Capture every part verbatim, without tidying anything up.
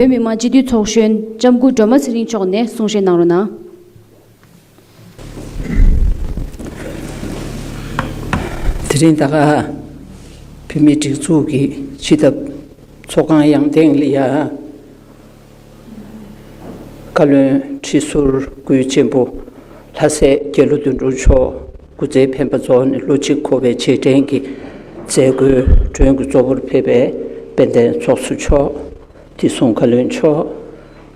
བོད་མི་མང་སྤྱི་འཐུས་ཚོགས་གཞོན་ལྕམ་སྐུ་སྒྲོལ་མ་ཚེ་རིང་མཆོག་ནས་གསུང་བཤད་གནང་རོགས་གནང་། དེ་རིང་ད་ག་བོད་མིའི་སྒྲིག་འཛུགས་ཀྱི་སྤྱི་ཁྱབ་ཚོགས་ཁང་ཡང་སྟེང་ལ་ཡ། བཀའ་བློན་ཁྲི་ཟུར་སྐུའི་གཅེན་པོ་ལྷ་སྲས་རྒྱ་ལོ་དོན་གྲུབ་མཆོག་སྐུ་ཚེ་འཕེན་པ་རྫོགས་ནས་ལོ་གཅིག་འཁོར་བའི་རྗེས་དྲན་གྱི་མཛད་སྒོའི་མགྲོན་གྱི་གཙོ་བོར་ཕེབས་པའི་དཔལ་ལྡན་ཚོགས་གཙོ་མཆོག་དེ་བཟུང་བཀའ་བློན་མཆོག་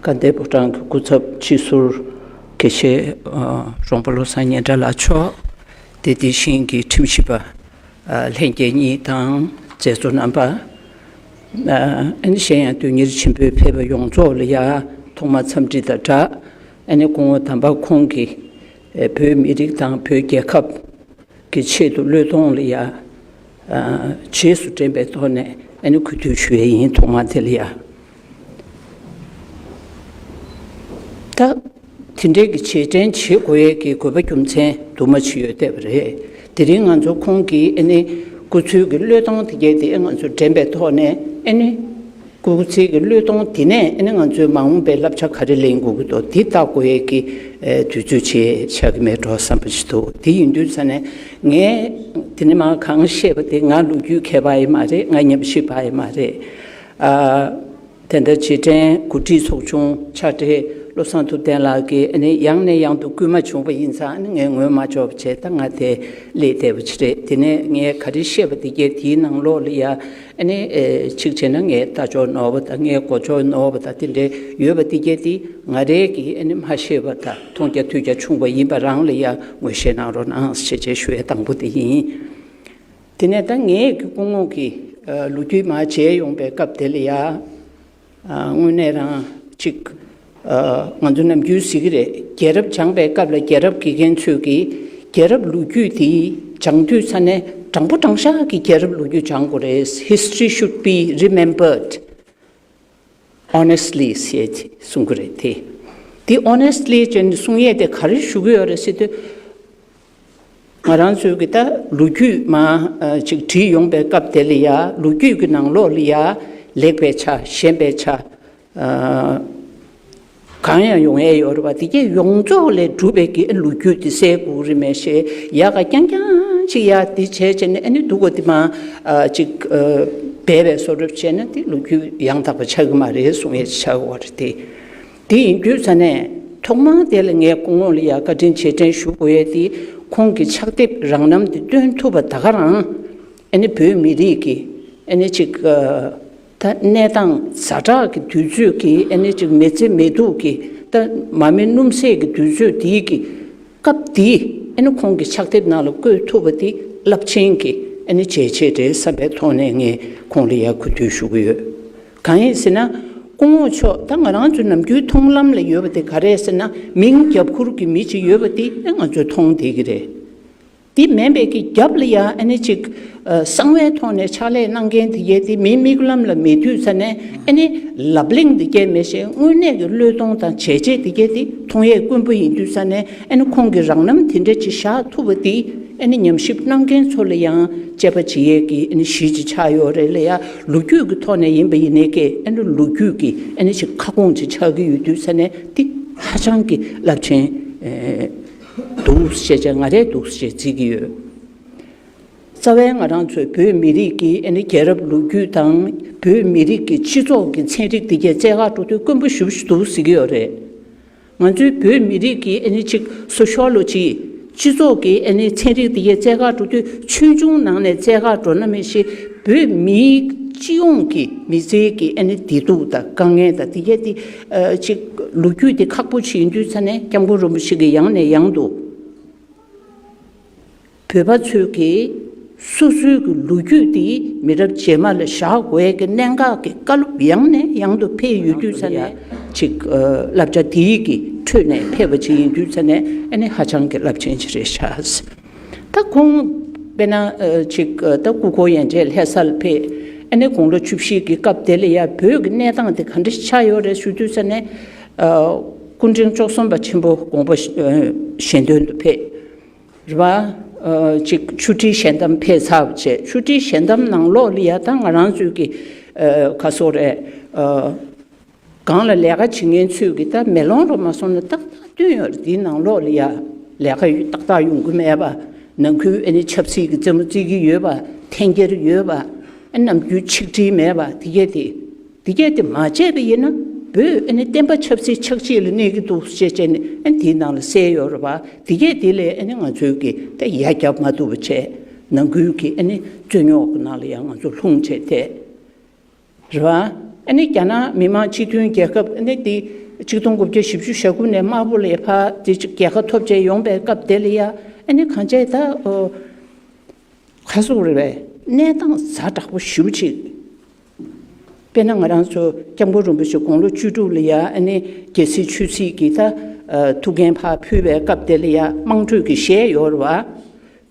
དགའ་ལྡན་ཕོ་བྲང་གི་སྐུ་ཚབ་སྤྱི་ཟུར་དགེ་བཤེས་ཨ་རོང་པོ་བློ་བཟང་སྙན་གྲགས་ལགས་མཆོག་དེ་དེ་བཞིན་གྱི་ཁྲིམས་ཞིབ་པ་ཨ་ལྷན་རྒྱས་གཉིས་དང་མཛད་གཙོ་རྣམ་པ། ཨ་ནི་གཞན་ཡང་དོན་གཉེར་ཆེན་པོས་ཕེབས་པ་ཡོངས་རྫོགས་ལ་ཡ་ཐོག་མར་འཚམས་འདྲི་དང་སྦྲགས། ཨ་ནི་སྐུ་ངོ་དམ་པ་ཁོང་གིས་ཨ་བོད་མི་རིགས་དང་བོད་རྒྱལ་ཁབ་ཀྱི་ཆེད་དུ་བློས་གཏོང་ལ་ཡ་ཨ་རྗེས་སུ་དྲན་པའི་ཐོག་ནས་ཨ་ནི་གུས་འདུད་ཞུ་ཡས་ཡིན། ཐོག་མ་དེ་ལ་ཡ། ད་དེ་འདྲའི་གི་རྗེས་དྲན་བྱེད་དགོས་ཡས་ཀྱི་དགོས་པ་རྒྱུ་མཚན་དུ་མ་ཅིག་ཡོད་བསྡད་པ་རེད། དེ་རིང་ང་ཚོ་ཁོང་གི་ཨ་ནི་སྐུ་ཚེའི་གི་བློས་གཏོང་དེ་གས་དེ་ང་ཚོ་དྲན་པའི་ཐོག་ནས་ཨ་ནི་སྐུ་ཚེའི་གི་བློས་གཏོང་དེ་ནས་ཨ་ནི་ང་ཚོའི་མ་འོངས་པའི་བསླབ་བྱ་ག་རེ་ལེན་དགོས་ཀྱི་འདུག་དེ་བལྟ་དགོས་ཡས་ཀྱི་ཨེ་དུས་ཚོད་ཅིག་ཆགས་ཀྱི་མེད་འགྲོ་བསམ་པ་ཞིག་འདུག་དེ་ཡིན་དུས་ཙ་ནས་ངས་དེ་ནས་མར་གང་བཤད་པ་དེ་ང་ལོ་རྒྱུས་མཁས་པ་ཡིན་མ་རེད། ང་ཉམས་ཞིབ་པ་ཡིན་མ་རེད། ཨ། དེ་ལྟར་རྗེས་དྲན་གོ་སྒྲིག་ཚོགས་ཆུང་ཕྱག་སྦྲེལ་བློ་བཟང་ཐུབ་བསྟན་ལགས་ཀྱིས་ཨ་ནི་ཡང་ནས་ཡང་དུ་སྐུལ་མ་བྱུང་བ་ཡིན་ཙང་ཨ་ནི་ངས་ངོ་མ་ཆོག་པ་བྱས། ད་ང་དེ་སླེབས་བསྡད་པ་ཅིག་རེད། དེ་ནས་ངས་ག་རེ་བཤད་པ་དེ་གས་དེའི་ནང་ལོགས་ལ་ཡ་ཨ་ནི་ཨེ་གཅིག་བྱས་ན་ངས་ལྟ་ཕྱོགས་ནོར་བ་དང་ངས་གོ་ཕྱོགས་ནོར་བ་དང་དེ་འདྲའི་ཡོད་པ་དེ་གས་དེ་ང་རའི་གི་ཨ་ནི་མ་ཤེས་པ་དང་མཐོང་རྒྱ་ཐོས་རྒྱ་ཆུང་བ་ཡིན་པ་རང་ལ་ཡ་ངོས་བཞེས་གནང་རོགས་གནང་ཞེས་བྱས་ཞུ་ཡ་དང་པོ་དེ་ཡིན། དེ་ནས་ད་ངའི་གི་སྐུ་ངོ་གི་ཨ་ལོ་རྒྱུས་མར་མཇལ་ཡོང་པའི་སྐབས་དེ་ལ་ཡ། ཨ་དངོས་གནས་རང་ཅིག་ཨ་ང་ཚོ་ནམ་རྒྱུན་ཟེར་གི་རེད། རྒྱལ་རབས་སྦྱངས་པའི་སྐབས་ལ་རྒྱལ་རབས་དགེ་རྒན་ཚོས་ཀྱིས་རྒྱལ་རབས་ལོ་རྒྱུས་དེ་སྦྱང་དུས་ཙ་ནས་དྲང་པོ་དྲང་བཞག་གི་རྒྱལ་རབས་ལོ་རྒྱུས་སྦྱང་དགོས་རེད། History should be remembered honestly ཞེས་གསུང་གི་རེད་དེ། དེ་honestly ཅན་གསུང་ཡས་དེ་ག་རེ་ཞུ་གི་ཡོད་རེད་ཟེར་དུས། ང་རང་ཚོའི་གི་ད་ལོ་རྒྱུས་མ་ཨ་ཅིག་བྲིས་ཡོང་པའི་སྐབས་དེ་ལ་ཡ་ལོ་རྒྱུས་ཀྱི་ནང་ལོགས་ལ་ཡ་ལེགས་པའི་ཆ་ཞན་པའི་ཆ་ཨ་གང་ཡང་ཡོང་ཡས་ཡོད་རེད་པ། དེ་གས་ཡོངས་རྫོགས་ལས་གྲུབ་པའི་གི་ལོ་རྒྱུས་དེ་གསལ་དགོས་རེད་མེད་ཤེས་ཡག་ག་རྐྱང་རྐྱང་ཅིག་ཡ་དེ་བྱས་བྱས་ནས་ཨ་ནི་སྡུག་གོ་དེ་མ་ཨ་ཅིག་ཨ་སྦས་པའི་བཟོ་འདྲ་བྱས་ན་དེ་ལོ་རྒྱུས་ཡང་དག་པ་ཆགས་ཀྱི་མ་རེད་གསུང་ཡས་ཆགས་ཀྱི་ཡོད་རེད་དེ། དེ་ཡིན་དུས་ཙ་ནས་ཐོག་མར་དེ་ལ་ངས་སྐུ་ངོ་ལ་ཡ་བཀའ་དྲིན་རྗེས་དྲན་ཞུ་དགོས་ཡས་དེ་ཁོང་གི་ཕྱག་དེབ་རང་རྣམ་དེ་སྟོན་ཐུབ་པ་ད་ག་རང་ཨ་ནི་བོད་མི་རིགས་ཀྱི་ཨ་ནི་ཅིག་ཨ་ད་གནས་སྟངས་ཛ་དྲག་གི་དུས་ཚོད་ཀྱི་ཨ་ནི་ཅིག་མི་ཚེ་མི་སྡུག་གི་ད་མ་མི་སྣུམ་ཟད་ཀྱི་དུས་ཚོད་དེའི་གི་སྐབས་དེའི་ཨ་ནི་ཁོང་གི་ཕྱག་དེབ་ནང་ལ་བཀོད་ཐུབ་པ་དེ་རླབས་ཆེན་གྱི་ཨ་ནི་བྱས་རྗེས་རེད་བསམ་པའི་ཐོག་ནས་ངས་ཁོང་ལ་ཡ་གུས་འདུད་ཞུ་གི་ཡོད། གང་ཡིན་ཟེར་ན། སྐུ་ངོ་མཆོག་ད་ང་རང་ཚོའི་ནམ་རྒྱུན་མཐོང་ལམ་ལ་ཡོད་པ་དེ་ག་རེ་ཟེར་ན་མིང་རྒྱབ་ཁུར་གྱི་མི་ཅིག་ཡོད་པ་དེ་ཨེ་ང་ཚོས་མཐོང་བསྡད་ཀྱི་རེད། དེ་མིན་པའི་གི་རྒྱབ་ལ་ཡ་ཨ་ནི་ཅིག་ཨ་གསང་བའི་ཐོག་ནས་ཕྱག་ལས་གནང་མཁན་དེ་གས་དེ་མིའི་མིག་ལམ་ལ་མེད་དུས་ཙ་ནས་ཨ་ནི་ལབ་གླེང་དེ་གས་མེད་ཤེས་དངོས་གནས་ཀྱི་བློས་གཏོང་དང་བྱས་རྗེས་དེ་གས་དེ་མཐོང་ཡས་དཀོན་པོ་ཡིན་དུས་ཙ་ནས་ཨ་ནི་ཁོང་གི་རང་རྣམ་དེ་འདྲ་ཅིག་བཞག་ཐུབ་པ་དེ། ཨ་ནི་ཉམས་ཞིབ་གནང་མཁན་ཚོ་ལ་ཡང་དཔྱད་པ་བྱེད་ཡས་ཀྱི་ཨ་ནི་གཞི་ཅིག་ཆགས་ཡོད་རེད་ལ་ཡ། ལོ་རྒྱུས་ཀྱི་ཐོག་ནས་ཡིན་པ་ཡིན་ནའི་ཀྱེ་ཨ་ནི་ལོ་རྒྱུས་ཀྱི་ཨ་ནི་ཅིག་ཁ་སྐོང་ཅིག་ཆགས་ཀྱི་ཡོད་དུས་ཙ་ནས་འདི་ཧ་ཅང་གི་རླབས་ཆེན་ཨེ་འདུག་ཞེས་བྱས་ང་རས་འདུག་ཞེས་བརྩི་གི་ཡོད། རྩ་བའི་ང་རང་ཚོའི་བོད་མི་རིགས་ཀྱི་ཨ་ནི་རྒྱལ་རབས་ལོ་རྒྱུས་དང་བོད་མི་རིགས་ཀྱི་སྤྱི་ཚོགས་ཀྱི་ཚན་རིག་འདི་གས་རྩེ་གག་འགྲོ་དུས་དཀོན་པོ་ཞེ་པོ་ཞིག་འདུག་ཟེར་གྱི་ཡོད་རེད། ང་ཚོའི་བོད་མི་རིགས་ཀྱི་ཨ་ནི་ཅིག་སོ་ཤོ་ལོ་ཇི། སྤྱི་ཚོགས་ཀྱི་ཨ་ནི་ཚན་རིག་དེ་གའི་རྩེ་གག་འགྲོ་དུས་ཆོས་འབྱུང་ནང་ནས་རྩེ་གག་འགྲོ་ན་མི་ཤེས། བོད་མིའི་སྤྱི་ཡོངས་ཀྱི་མི་ཚེའི་གི་ཨ་ནི་བདེ་སྡུག་དང་དཀའ་ངལ་དང་དེ་གའི་དེ་ཨ་ཅིག་ལོ་རྒྱུས་དེ་ཁག་པོ་ཞིག་ཡིན་དུས་ཙ་ནས་སྐྱབས་མགོན་རིན་པོ་ཆེ་གིས་ཡང་ནས་ཡང་དུ། བོད་པ་ཚོས་ཀྱིས་སོ་སོའི་གི་ལོ་རྒྱུས་དེ་མི་རབས་རྗེས་མ་ལ་བཞག་དགོས་ཀྱི་གནད་འགག་གི་བཀའ་སློབ་ཡང་ནས་ཡང་དུ་ཕེབས་ཡོད་དུས་ཙ་ནས་ཅིག་ཨ་བསླབ་བྱ་དེའི་གི་ཁྲོད་ནས་ཕེབས་པ་ཅིག་ཡིན་དུས་ཙ་ནས་ཨ་ནི་ཧ་ཅང་གི་རླབས་ཆེན་ཅིག་རེད་ཤག་ད་ཁོང་དཔེར་ན་ཨ་ཅིག་ཨ་ད་སྐུ་འཁོར་ཡན་ཆད་ལྷ་སར་ཕེབས། ཨ་ནི་དགུང་ལོ་བཅུ་བཞི་གི་སྐབས་དེ་ལ་ཡ་བོད་ཀྱི་གནས་སྟངས་དེ་ག་འདྲ་ཞིག་ཆགས་ཡོད་རེད་ཞུ་དུས་ཙ་ནས་ཨ་སྐུ་ཕྲེང་བཅུ་གསུམ་པ་ཆེན་པོ་དགོངས་པ་ཨ་གཞན་དོན་དུ་ཕེབས། རེད་བ། ཨ་ཅིག་ཆུ་ཁྲིའི་ཞལ་གདམས་ཕེབས་ཚར་བ་བྱས། ཆུ་ཁྲིའི་ཞལ་གདམས་ནང་ལོགས་ལ་ཡ་ད་ང་རང་ཚོའི་གི་ཨ་ག་སོགས་རེད། ཨ་ སྒང་ལ་ལས་ཀ་བྱེད་མཁན་ཚོས་ཀྱི་ད་མེ་ལོང་རུ་མ་སོང་ན་ཏག་ཏག་བསྟུན་ཡོད་རེད། དེའི་ནང་ལོགས་ལ་ཡ་ལས་ཀ་ཡོད་ཏག་ཏག་ཡོང་གི་མེད་པ། ནང་ཁུལ་ཨ་ནི་ཆབ་སྲིད་ཀྱི་རྩེད་མོ་རྩེ་གི་ཡོད་པ། འཐེན་འཁྱེར་ཡོད་པ། ཨ་ནམ་རྒྱུན་ཆིག་སྒྲིལ་མེད་པ། དེ་གས་དེ་དེ་གས་དེ་མ་བྱས་པ་ཡིན་ན་བོད་ཨ་ནི་བསྟན་པ་ཆབ་སྲིད་ཆགས་ཆེད་ལ་གནས་ཀྱི་འདུག་ཅེས་བྱས་ནས་ཨ་ནི་དེའི་ནང་ལ་གསལ་ཡོད་རེད་པ། དེ་གས་དེ་ལས་ཨ་ནི་ང་ཚོའི་གི་ད་ཡ་རྒྱབ་མ་ཐུབ་པ་བྱས། ནང་ཁུལ་གྱི་ཨ་ནི་རྩོད་རྙོག་གི་ནང་ལ་ཡང་ང་ཚོ་ལྷུང་བྱས་ཏེ། རེད་བ། ཨ་ནི་རྒྱ་ནག་མི་དམངས་སྤྱི་མཐུན་རྒྱལ་ཁབ་ཨ་ནི་དེ་ཆིག་སྟོང་དགུ་བརྒྱ་བཞི་བཅུ་ཞེ་དགུ་ནས་དམར་པོ་ལས་ཕར་དེ་ཅིག་རྒྱལ་ཁ་ཐོབ་བྱས་ཡོང་པའི་སྐབས་དེ་ལ་ཡ་ཨ་ནི་གང་བྱས་ད་ཨོ་ག་ཟེར་དགོས་རེད་པས། གནས་སྟངས་ཛ་དྲག་པོ་ཞེ་པོ་ཅིག་དཔེར་ན་ང་རང་ཚོ་སྐྱབས་མགོན་རིན་པོ་ཆེ་དགུང་ལོ་བཅུ་དྲུག་ལ་ཡ་ཨ་ནི་རྒྱལ་སྲིད་ཆོས་སྲིད་ཀྱི་ད་ཨ་ཐུགས་འགན་ཕར་ཕུལ་བའི་སྐབས་དེ་ལ་ཡ་དམངས་ཁྲོད་ཀྱི་གཞས་ཡོད་རེད་བ།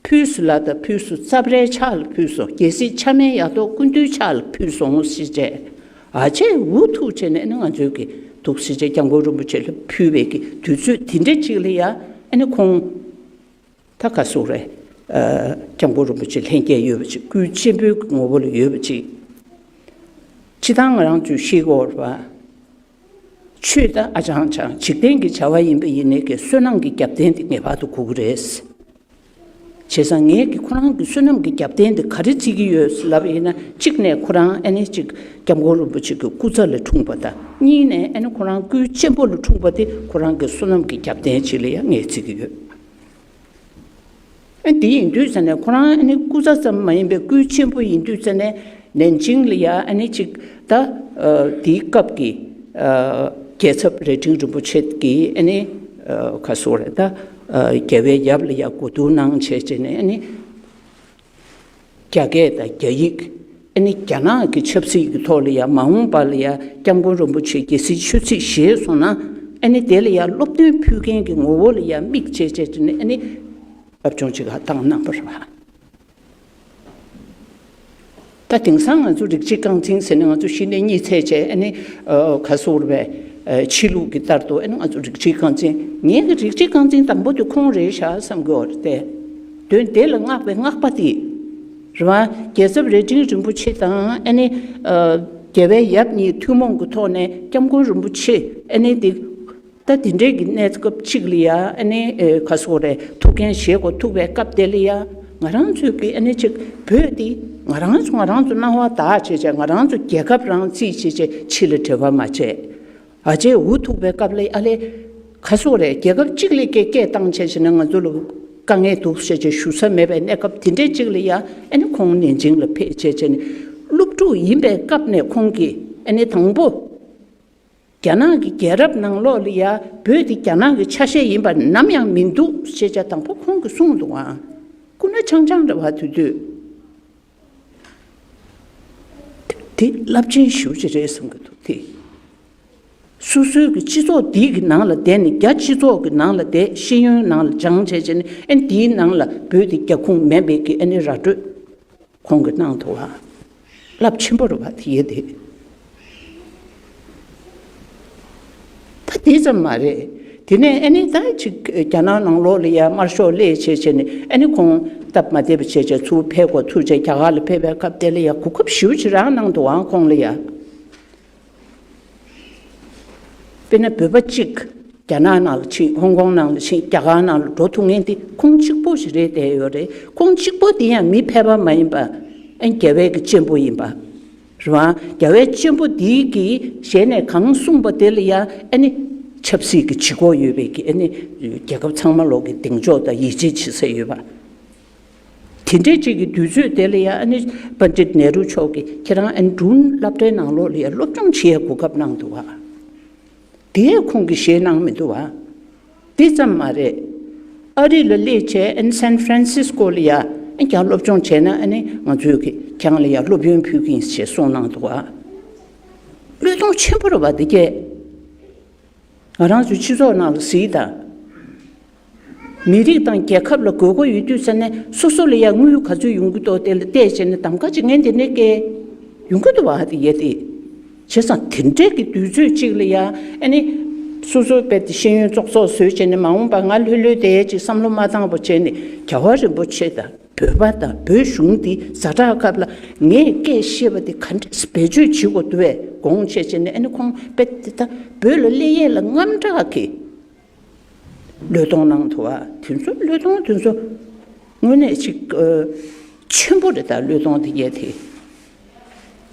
ཕུལ་སོང་ལ་ད་ཕུལ་སོང་། རྩབ་ཧྲལ་ཕྱག་ལ་ཕུལ་སོང་། རྒྱལ་སྲིད་ཆ་མེད་ཡག་ཐོག་སྐུ་མདུན་ཕྱག་ལ་ཕུལ་སོང་ཞེས་བྱས། ཨ་ཅེ་འུ་ཐུག་བྱས་ནས་ཨ་ནི་ང་ཚོའི་གི་འདུག་སེ་བྱས་སྐྱབས་མགོན་རིན་པོ་ཆེ་ལ་ཕུལ་བའི་གི་དུས་ཚོད་དེ་འདྲ་ཅིག་ལ་ཡ་ཨ་ནི་ཁོང་ད་ག་ཟེར་རེད། ཨ་སྐྱབས་མགོན་རིན་པོ་ཆེ་ལྷན་རྒྱས་ཡོད་པ་ཅིག་སྐུའི་གཅེན་པོའི་གི་ངོ་བོ་ལ་ཡོད་པ་ཅིག་སྤྱིར་བཏང་ང་རང་ཚོས་ཤེས་དགོས་རེད་པ། ཆོས་ད་ཨ་ཅང་ཅང་འཇིག་རྟེན་གྱི་བྱ་བ་ཡིན་པ་ཡིན་ནའི་གི་བསོད་ནམས་ཀྱི་རྒྱབ་རྟེན་དེ་ངེས་པར་དུ་དགོས་ཀྱི་རེད། བྱས་ཙང་ངས་ཀྱི་ཁོ་རང་གི་བསོད་ནམས་ཀྱི་རྒྱབ་རྟེན་དེ་ག་རེ་བརྩི་གི་ཡོད་ལབ་ཡིན་ན། གཅིག་ནས་ཁོ་རང་ཨ་ནི་གཅིག་སྐྱབས་མགོན་རིན་པོ་ཆེ་གི་སྐུ་ཚ་ལ་འཁྲུངས་པ་དང་། གཉིས་ནས་ཨ་ནི་ཁོ་རང་སྐུའི་གཅེན་པོ་ལ་འཁྲུངས་པ་དེ་ཁོ་རང་གི་བསོད་ནམས་ཀྱི་རྒྱབ་རྟེན་ཅིག་ལ་ཡང་ངས་བརྩི་གི་ཡོད། ཨ་དེ་ཡིན་དུས་ཙ་ནས་ཁོ་རང་ཨ་ནི་སྐུ་ཚ་ཙམ་མ་ཡིན་པའི་སྐུའི་གཅེན་པོ་ཡིན་དུས་ཙ་ནས་ནན་ཅིང་ལ་ཡ་ཨ་ནི་གཅིག་ད་ཨ་དེའི་སྐབས་ཀྱི་ཨ་རྒྱལ་ཚབ་རྭ་སྒྲེང་རིན་པོ་ཆེ་གིས་ཨ་ནི་ཨ་ག་ཟེར་རེད་ད། ཨ་རྒྱལ་བའི་ཡབ་ལ་ཡ་གོ་བསྡུར་གནང་བྱས་བྱས་ནས་ཨ་ནི་རྒྱ་སྐད་དང་རྒྱ་ཡིག་ཨ་ནི་རྒྱ་ནག་གི་ཆབ་སྲིད་ཀྱི་ཐོག་ལ་ཡ་མ་འོངས་པ་ལ་ཡ་སྐྱབས་མགོན་རིན་པོ་ཆེ་རྒྱལ་སྲིད་ཆོས་སྲིད་བཞེས་སོང་ན་ཨ་ནི་དེ་ལ་ཡ་སློབ་སྟོན་ཕུལ་མཁན་གྱི་ངོ་བོ་ལ་ཡ་དམིགས་བྱས་བྱས་བྱས་ནས་ཨ་ནི་སློབ་སྦྱོང་ཅིག་ཧ་བཏང་གནང་བ་རེད་པ། ད་དེང་སང་ང་ཚོ་རིགས་གཅིག་རྐང་འཛིན་ཟེར་ནས་ང་ཚོ་གཞི་ནས་གཉིད་ཚད་བྱས་ཨ་ནི་ཨ་ག་ཟེར་བས་ཨ་ཕྱི་ལུགས་ཀྱི་ལྟར་དུ་ཨ་ནི་ང་ཚོ་རིགས་གཅིག་རྐང་འཛིན། ངའི་གི་རིགས་གཅིག་རྐང་འཛིན་དང་པོ་དེ་ཁོང་རེད་ཤག་བསམ་གྱི་ཡོད་རེད་དེ། དོན་དེ་ལ་བསྔགས་པའི་བསྔགས་པ་དེ་རེད་པ། རྒྱལ་ཚབ་རྭ་སྒྲེང་རིན་པོ་ཆེ་དང་ཨ་ནི་ཨ་རྒྱལ་བའི་ཡབ་གཉིས་ཐུན་མོང་གི་ཐོག་ནས་སྐྱབས་མགོན་རིན་པོ་ཆེ་ཨ་ནི་དེ། ད་དེ་འདྲའི་གི་གནས་སྐབས་གཅིག་ལ་ཡ་ཨ་ནི་ཨེ་ག་ཟེར་དགོས་རེད། ཐུགས་འགན་བཞེས་དགོས་ཐུག་པའི་སྐབས་དེ་ལ་ཡ་ང་རང་ཚོའི་གི་ཨ་ནི་ཅིག་བོད་འདི་ང་རང་ཚོ་ང་རང་ཚོ་སྣང་བ་དག་བྱས་བྱས། ང་རང་ཚོ་རྒྱལ་ཁབ་རང་རྩིས་བྱས་བྱས་ཕྱི་ལ་འབྲེལ་བ་མ་བྱས། ཨ་ཅེ་འུ་ཐུག་པའི་སྐབས་ལ་ཨ་ལས་ག་ཟེར་དགོས་རེད། རྒྱལ་ཁབ་གཅིག་ལ་སྐད་སྐད་བཏང་བྱས་བྱས་ནས་ང་ཚོ་ལ་དཀའ་ངལ་འདུག་བྱས་བྱས་ཞུ་ས་མེད་པའི་གནས་སྐབས་དེ་འདྲའི་གཅིག་ལ་ཡ་ཨ་ནི་ཁོང་ནན་ཅིང་ལ་ཕེབས་བྱས་བྱས་ནས་སློབ་ཕྲུག་ཡིན་པའི་སྐབས་ནས་ཁོང་གིས་ཨ་ནི་དང་པོ། རྒྱ་ནག་གི་རྒྱལ་རབས་ནང་ལོགས་ལ་ཡ་བོད་འདི་རྒྱ་ནག་གི་ཆ་ཤས་ཡིན་པ་ནམ་ཡང་མི་འདུག་ཞེས་བྱ་དང་པོ་ཁོང་གིས་གསུངས་འདུག་ཨང་། སྐུ་ན་ཆང་ཆང་རེད་བ་དུས་དུས། དེ་རླབས་ཆེན་ཞེ་པོ་ཅིག་རེད་བསམ་གྱི་འདུག་དེ། སོ་སོའི་གི་སྤྱི་ཚོགས་འདི་གི་ནང་ལ་བསྡད་ནས། རྒྱ་སྤྱི་ཚོགས་ཀྱི་ནང་ལ་བསྡད། ཤེས་ཡོན་ནང་ལ་སྦྱངས་བྱས་བྱས་ནས་ཨ་ནི་འདིའི་ནང་ལ་བོད་འདི་རྒྱ་ཁུངས་མེད་པའི་གི་ཨ་ནི་ར་སྤྲོད། ཁོང་གིས་གནང་འདུག་བ། རླབས་ཆེན་པོ་རེད་བ་དེ་ཡེ་དེ། ད་དེ་ཙམ་མ་རེད། དེ་ནས་ཨ་ནི་ད་ཅིག་རྒྱ་ནག་ནང་ལོགས་ལ་ཡ་དམར་ཤོག་སླེབས་བྱས་བྱས་ནས་ཨ་ནི་ཁོང་སྟབས་མ་བདེ་བ་བྱས་བྱས་ཚུར་ཕེབས་དགོས་ཐུག་བྱས་རྒྱ་གར་ལ་ཕེབས་པའི་སྐབས་དེ་ལ་ཡ་གོ་སྐབས་ཞེ་པོ་ཅིག་རག་གནང་འདུག་ཨང་ཁོང་ལ་ཡ། དཔེར་ན་བོད་པ་གཅིག་རྒྱ་ནག་ནང་ལ་ཕྱིན། ཧོང་ཀོང་ནང་ལ་ཕྱིན། རྒྱ་གར་ནང་ལ་འགྲོ་ཐུབ་མཁན་དེ་ཁོང་གཅིག་པོ་ཞིག་རེད་བསྡད་ཡོད་རེད། ཁོང་གཅིག་པོ་དེ་ཡང་མི་ཕལ་པ་མ་ཡིན་པ། ཨ་རྒྱལ་བའི་གི་གཅེན་པོ་ཡིན་པ། རེད་བ། རྒྱལ་བའི་གཅེན་པོ་དེའི་གི་ཞལ་ནས་གང་གསུངས་པ་དེ་ལ་ཡང་ཨ་ནི་ཆབ་སྲིད་ཀྱི་ལྗིད་ཁོག་ཡོད་པའི་གི་ཨ་ནི་རྒྱལ་ཁབ་ཚང་མ་ལོག་གི་གདེང་འཇོག་དང་ཡིད་ཆེས་བྱེད་ས་ཡོད་པ། དེ་འདྲའི་ཅིག་གི་དུས་ཚོད་དེ་ལ་ཡང་ཨ་ནི་པཎྜི་ཏ་ནེ་རུ་མཆོག་གིས་ཁྱེད་རང་ཨ་ནི་སྒྲུང་སློབ་གྲྭའི་ནང་ལོགས་ལ་ཡང་སློབ་སྦྱོང་བྱེད་ཡའི་གོ་སྐབས་གནང་འདུག་བ། དེ་ཡང་ཁོང་གིས་བཞེས་གནང་མི་འདུག་བ། དེ་ཙམ་མ་རེད། ཨ་རི་ལ་སླེབས་བྱས་ཨ་ནི་སན་ཧྥ་རན་སིས་ཀོ་ལ་ཡ་ཨ་ནི་ཁྱེད་སློབ་སྦྱོང་བྱས་ན་ཨ་ནི་ང་ཚོས་ཀྱི་ཁྱེད་རང་ལ་ཡ་སློབ་ཡོན་ཕུལ་གྱི་ཡིན་ཞེས་གསུངས་གནང་འདུག་བ། བློས་གཏོང་ཆེན་པོ་རེད་བ་འདི་སྐད། ང་རང་ཚོའི་སྤྱི་ཚོགས་ནང་ལ་གཟིགས་དང་། མི་རིགས་དང་རྒྱལ་ཁབ་ལ་དགོས་མཁོ་ཡོད་དུས་ཙ་ནས་སོ་སོ་ལ་ཡང་དངུལ་ག་ཚོད་ཡོང་གི་འདུག་དེ་ལ་བལྟས་བྱས་ནས་གདམ་ག་བྱེད་མཁན་དེ་ནས་སྐད་ཡོང་གི་འདུག་བ་དེ་ཡེ་དེ། བྱས་ཙང་དེ་འདྲའི་གི་དུས་ཚོད་ཅིག་ལ་ཡང་ཨ་ནི་སོ་སོའི་དཔེ་དེ་ཤེས་ཡོན་ཙོག་ཙོག་བཟོས་བྱས་ནས་མ་འོངས་པ་ང་ལྷོད་ལྷོད་བསྡད་ཅིག་བསམ་བློ་མ་བཏང་བ་བྱས་ནས་རྒྱལ་བ་རིན་པོ་ཆེ་དང་། འོས་པ་དང་བོད་གཞུང་འདི་ཛ་དྲག་སྐབས་ལ་ངས་སྐད་བཤད་པ་འདི་ག་འདྲས་བེད་སྤྱོད་བྱེད་དགོས་འདུག་བས་དགོངས་བྱས་བྱས་ནས། ཨ་ནི་ཁོང་དཔེ་དེ་ད་བོད་ལ་སླེབས་ཡས་ལ་དངངས་སྐྲག་གི་བློས་གཏོང་གནང་འདུག་བ། དེ་ཚོ་བློས་གཏོང་དེ་ཚོ་དངོས་གནས་ཅིག་ཨ་ཆེན་པོ་རེད། ད་བློས་གཏོང་དེ་གས་དེ།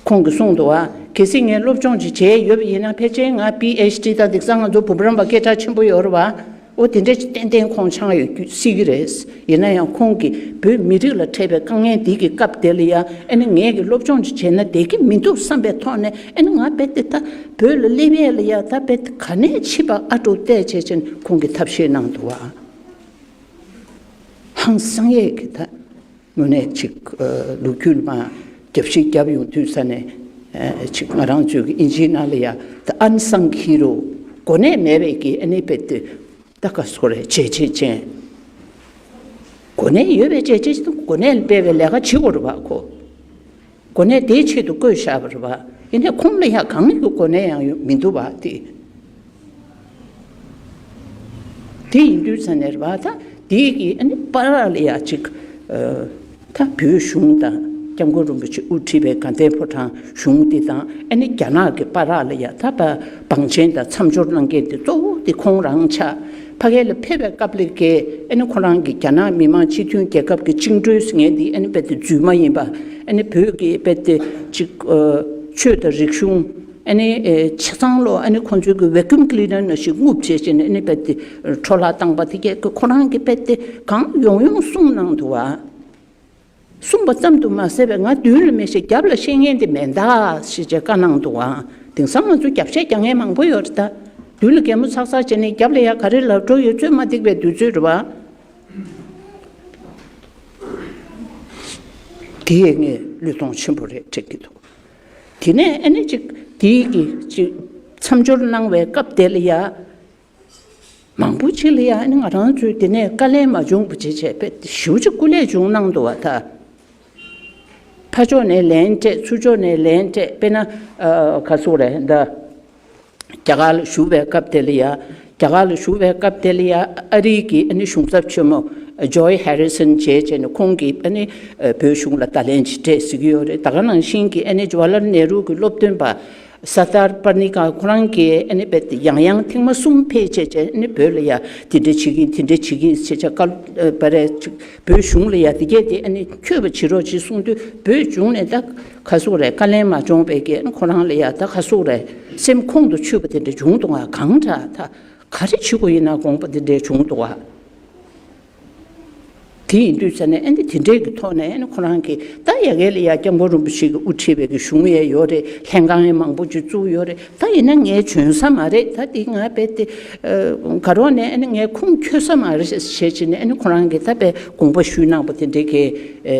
ཁོང་གིས་གསུངས་འདུག་བ། གལ་སྲིད་ངས་སློབ་སྦྱོང་ཅིག་བྱས་ཡོད་པ་ཡིན་ན། ཕལ་ཆེར་ང་པི་ཨེཆ་ཌི་དང་དེང་སང་ང་ཚོ་བུམ་རམས་པ་སྐད་གྲགས་ཆེན་པོ་ཡོད་རེད་བ། འོ་དེ་འདྲ་ཅིག་ཏན་ཏན་ཁོང་ཆགས་ཡོད་སྲིད་ཀྱི་རེད། ཡིན་ན་ཡང་ཁོང་གིས་བོད་མི་རིགས་ལ་འཕྲད་པའི་དཀའ་ངལ་འདི་གི་སྐབས་དེ་ལ་ཡ། ཨ་ནི་ངས་ཀྱི་སློབ་སྦྱོང་ཅིག་བྱས་ན་བསྡད་ཀྱི་མི་འདུག་བསམ་པའི་ཐོག་ནས། ཨ་ནི་ང་རྦད་དེ་ད་བོད་ལ་སླེབས་ཡས་ལ་ཡ། ད་རྦད་དེ་ག་ནས་ཕྱིན་པ་ཨ་འགྲོ་བལྟས་བྱས་བྱས་ནས་ཁོང་གིས་ཐབས་ཤེས་གནང་འདུག་བ། ཧང་སང་ཡས་ཀྱི་ད། དངོས་གནས་ཅིག་ཨ་ལོ་རྒྱུས་མ་རྒྱབ་ཤིག་རྒྱབ་ཡོང་དུས་ས་ནས། ཨ་ཅིག་ང་རང་ཚོའི་གི་ཨིན་ཇིའི་ནང་ལ་ཡ། ད་ཨན་སང་ཧི་རོ། གོ་གནས་མེད་པའི་གི་ཨ་ནི་རྦད་དེ་ད་ག་སོ་རེད། བྱས་རྗེས་ཅན། གོ་གནས་ཡོད་པའི་བྱས་རྗེས་ཅན། གོ་གནས་ལ་དཔག་པའི་ལས་ཀ་བྱེད་དགོས་རེད་བ་ཁོ། གོ་གནས་དེའི་ཆེད་དུ་བསྐོས་བཞག་པ་རེད་བ། ཡིན་ནའི་ཁོང་ལ་ཡང་གང་གི་གོ་གནས་ཡང་ཡོད་མི་འདུག་བ་དེ། དེ་ཡིན་དུས་ས་ནས་རེད་བ། ད་དེའི་གི་ཨ་ནི་བར་ལ་ཡ་ཅིག་ཨ་ད་བོད་གཞུང་དང་སྐྱབས་མགོན་རིན་པོ་ཆེ་དབུ་ཁྲིད་པའི་དགའ་ལྡན་ཕོ་བྲང་གཞུང་འདི་དང་། ཨ་ནི་རྒྱ་ནག་གི་བར་ལ་ཡ་ད་བ་བང་ཆེན་དང་མཚམས་སྦྱོར་གནང་མཁན་དེ་གཙོ་བོ་དེ་ཁོང་རང་ཆགས། ཕ་གི་ལ་ཕེབས་པའི་སྐབས་ལ་གི་ཨ་ནི་ཁོ་རང་གི་རྒྱ་ནག་མི་དམངས་སྤྱི་མཐུན་རྒྱལ་ཁབ་ཀྱི་བཅིངས་འགྲོལ་ཟེར་མཁན་འདི་ཨ་ནི་རྦད་དེ་རྫུན་མ་ཡིན་པ། ཨ་ནི་བོད་ཀྱི་རྦད་དེ་ཅིག་ཨ་ཆོས་དང་རིག་གཞུང་། ཨ་ནི་ཨེ་ཆ་ཚང་ལོ། ཨ་ནི་ཁོང་ཚོའི་གི་བེ་ཀུམ་ཀི་ལི་ནར་ནང་བཞིན་རྔུབ་བྱས་བྱས་ནས། ཨ་ནི་རྦད་དེ་འཕྲོ་བརླག་བཏང་པ་དེ་གས་ཁོ་རང་གིས་རྦད་དེ་གང་ཡོང་ཡོང་གསུངས་གནང་འདུག་བ། གསུངས་པ་ཙམ་དུ་མ་ཟད་པའི། ང་མདུན་ལ་མེད་ཤག་རྒྱབ་ལ་བཤད་མཁན་དེ་མེད་ད་ཞེས་བྱས་བཀའ་གནང་འདུག་བ། དེང་སང་ང་ཚོ་རྒྱབ་བཤད་རྒྱག་མཁན་མང་པོ་ཡོད་རེད་ད། མདུན་ལ་གད་མོ་ཚག་ཚག་བྱས་ནས་རྒྱབ་ལ་ཡ་ག་རེ་ལབ་འགྲོ་ཡོད་ཚོད་མ་འདུག་པའི་དུས་ཚོད་རེད་བ། དེ་ཡས་ངས་བློས་གཏོང་ཆེན་པོ་རེད་དྲན་གྱི་འདུག་དེ་ནས་ཨ་ནི་ཅིག་དེའི་གི་ཅིག་མཚམས་སྦྱོར་གནང་བའི་སྐབས་དེ་ལ་ཡ། མང་པོ་ཅིག་ལ་ཡ་ཨ་ནི་ང་རང་ཚོས་དེ་ནས་དཀའ་ལས་མ་བྱུང་བ་བྱས་བྱས་པས་ཞེ་པོ་ཅིག་སྐུ་ལས་བྱུང་གནང་འདུག་བ་ད། ཕར་ཕྱོགས་ནས་ལན་སྤྲད། ཚུར་ཕྱོགས་ནས་ལན་སྤྲད། དཔེར་ན་ཨ་ག་སོ་རེད་ད། རྒྱ་གར་ལ་བཞུགས་པའི་སྐབས་དེ་ལ་ཡ། རྒྱ་གར་ལ་བཞུགས་པའི་སྐབས་དེ་ལ་ཡ། ཨ་རིའི་གི་ཨ་ནི་གཞུང་ཚབ་ཆེན་མོ་ཇོའི་ཧེ་རི་སན་བྱས་བྱས་ནས། ཁོང་གིས་ཨ་ནི་ཨ་བོད་གཞུང་ལ་བརྡ་ལན་ཅིག་སྤྲད་ཟེར་གྱི་ཡོད་རེད། ད་ག་ནང་བཞིན་གྱི་ཨ་ནི་ཇ་ཝ་ཧར་ལལ་ནེ་རུ་གི་སློབ་སྟོན་པ་སར་དར་པར་ནི་ཀ་ཁོ་རང་གིས་ཨ་ནི་རྦད་དེ་ཡང་ཡང་ཐེངས་མ་གསུམ་ཕེབས་བྱས་བྱས། ཨ་ནི་བོད་ལ་ཡ་དེ་འདྲ་བྱེད་ཀྱི་ཡིན། དེ་འདྲ་བྱེད་ཀྱི་ཡིན་ཟེར་བྱས། བཀའ་ཨ་བ་རེད་ཅིག་བོད་གཞུང་ལ་ཡ་དེ་གས་དེ་ཨ་ནི་འཁྱོལ་བ་བྱེད་རོགས་ཅེས་གསུངས་དུས། བོད་གཞུང་ནས་ད་ག་སོ་རེད། དཀའ་ལས་མ་བྱུང་བའི་གི་ཁོ་རང་ལ་ཡ་ད་ག་སོ་རེད། སེམས་ཁོང་དུ་ཆུད་པ་དེ་འདྲ་བྱུང་འདུག་ག་གང་དྲག་ད་ག་རེ་བྱེད་དགོས་ཡིན་ན་དགོངས་པ་དེ་འདྲ་བྱུང་འདུག་ག་དེ་ཡིན་དུས་ས་ནས་ཨ་ནི་དེ་འདྲའི་གི་ཐོག་ནས་ཨ་ནི་ཁོ་རང་གིས་ད་ཡ་གི་ལ་ཡ་སྐྱབས་མགོན་རིན་པོ་ཆེ་གིས་དབུ་ཁྲིད་པའི་གི་གཞུང་ཡས་ཡོད་རེད། ལྷན་ཁང་ཡས་མང་པོ་ཅིག་བཙུགས་ཡོད་རེད། ད་ཡིན་ན་ངས་འཇོན་ས་མ་རེད། ད་དེ་ང་རྦད་དེ་ཨ་ག་རོགས་ནས་ཨ་ནི་ངས་ཁུངས་འཁྱོལ་ས་མ་རེད་ཞེས་བྱས་ནས། ཨ་ནི་ཁོ་རང་གིས་ད་དཔེ་དགོངས་པ་ཞུས་གནང་པ་དེ་འདྲའི་གི་ཨ་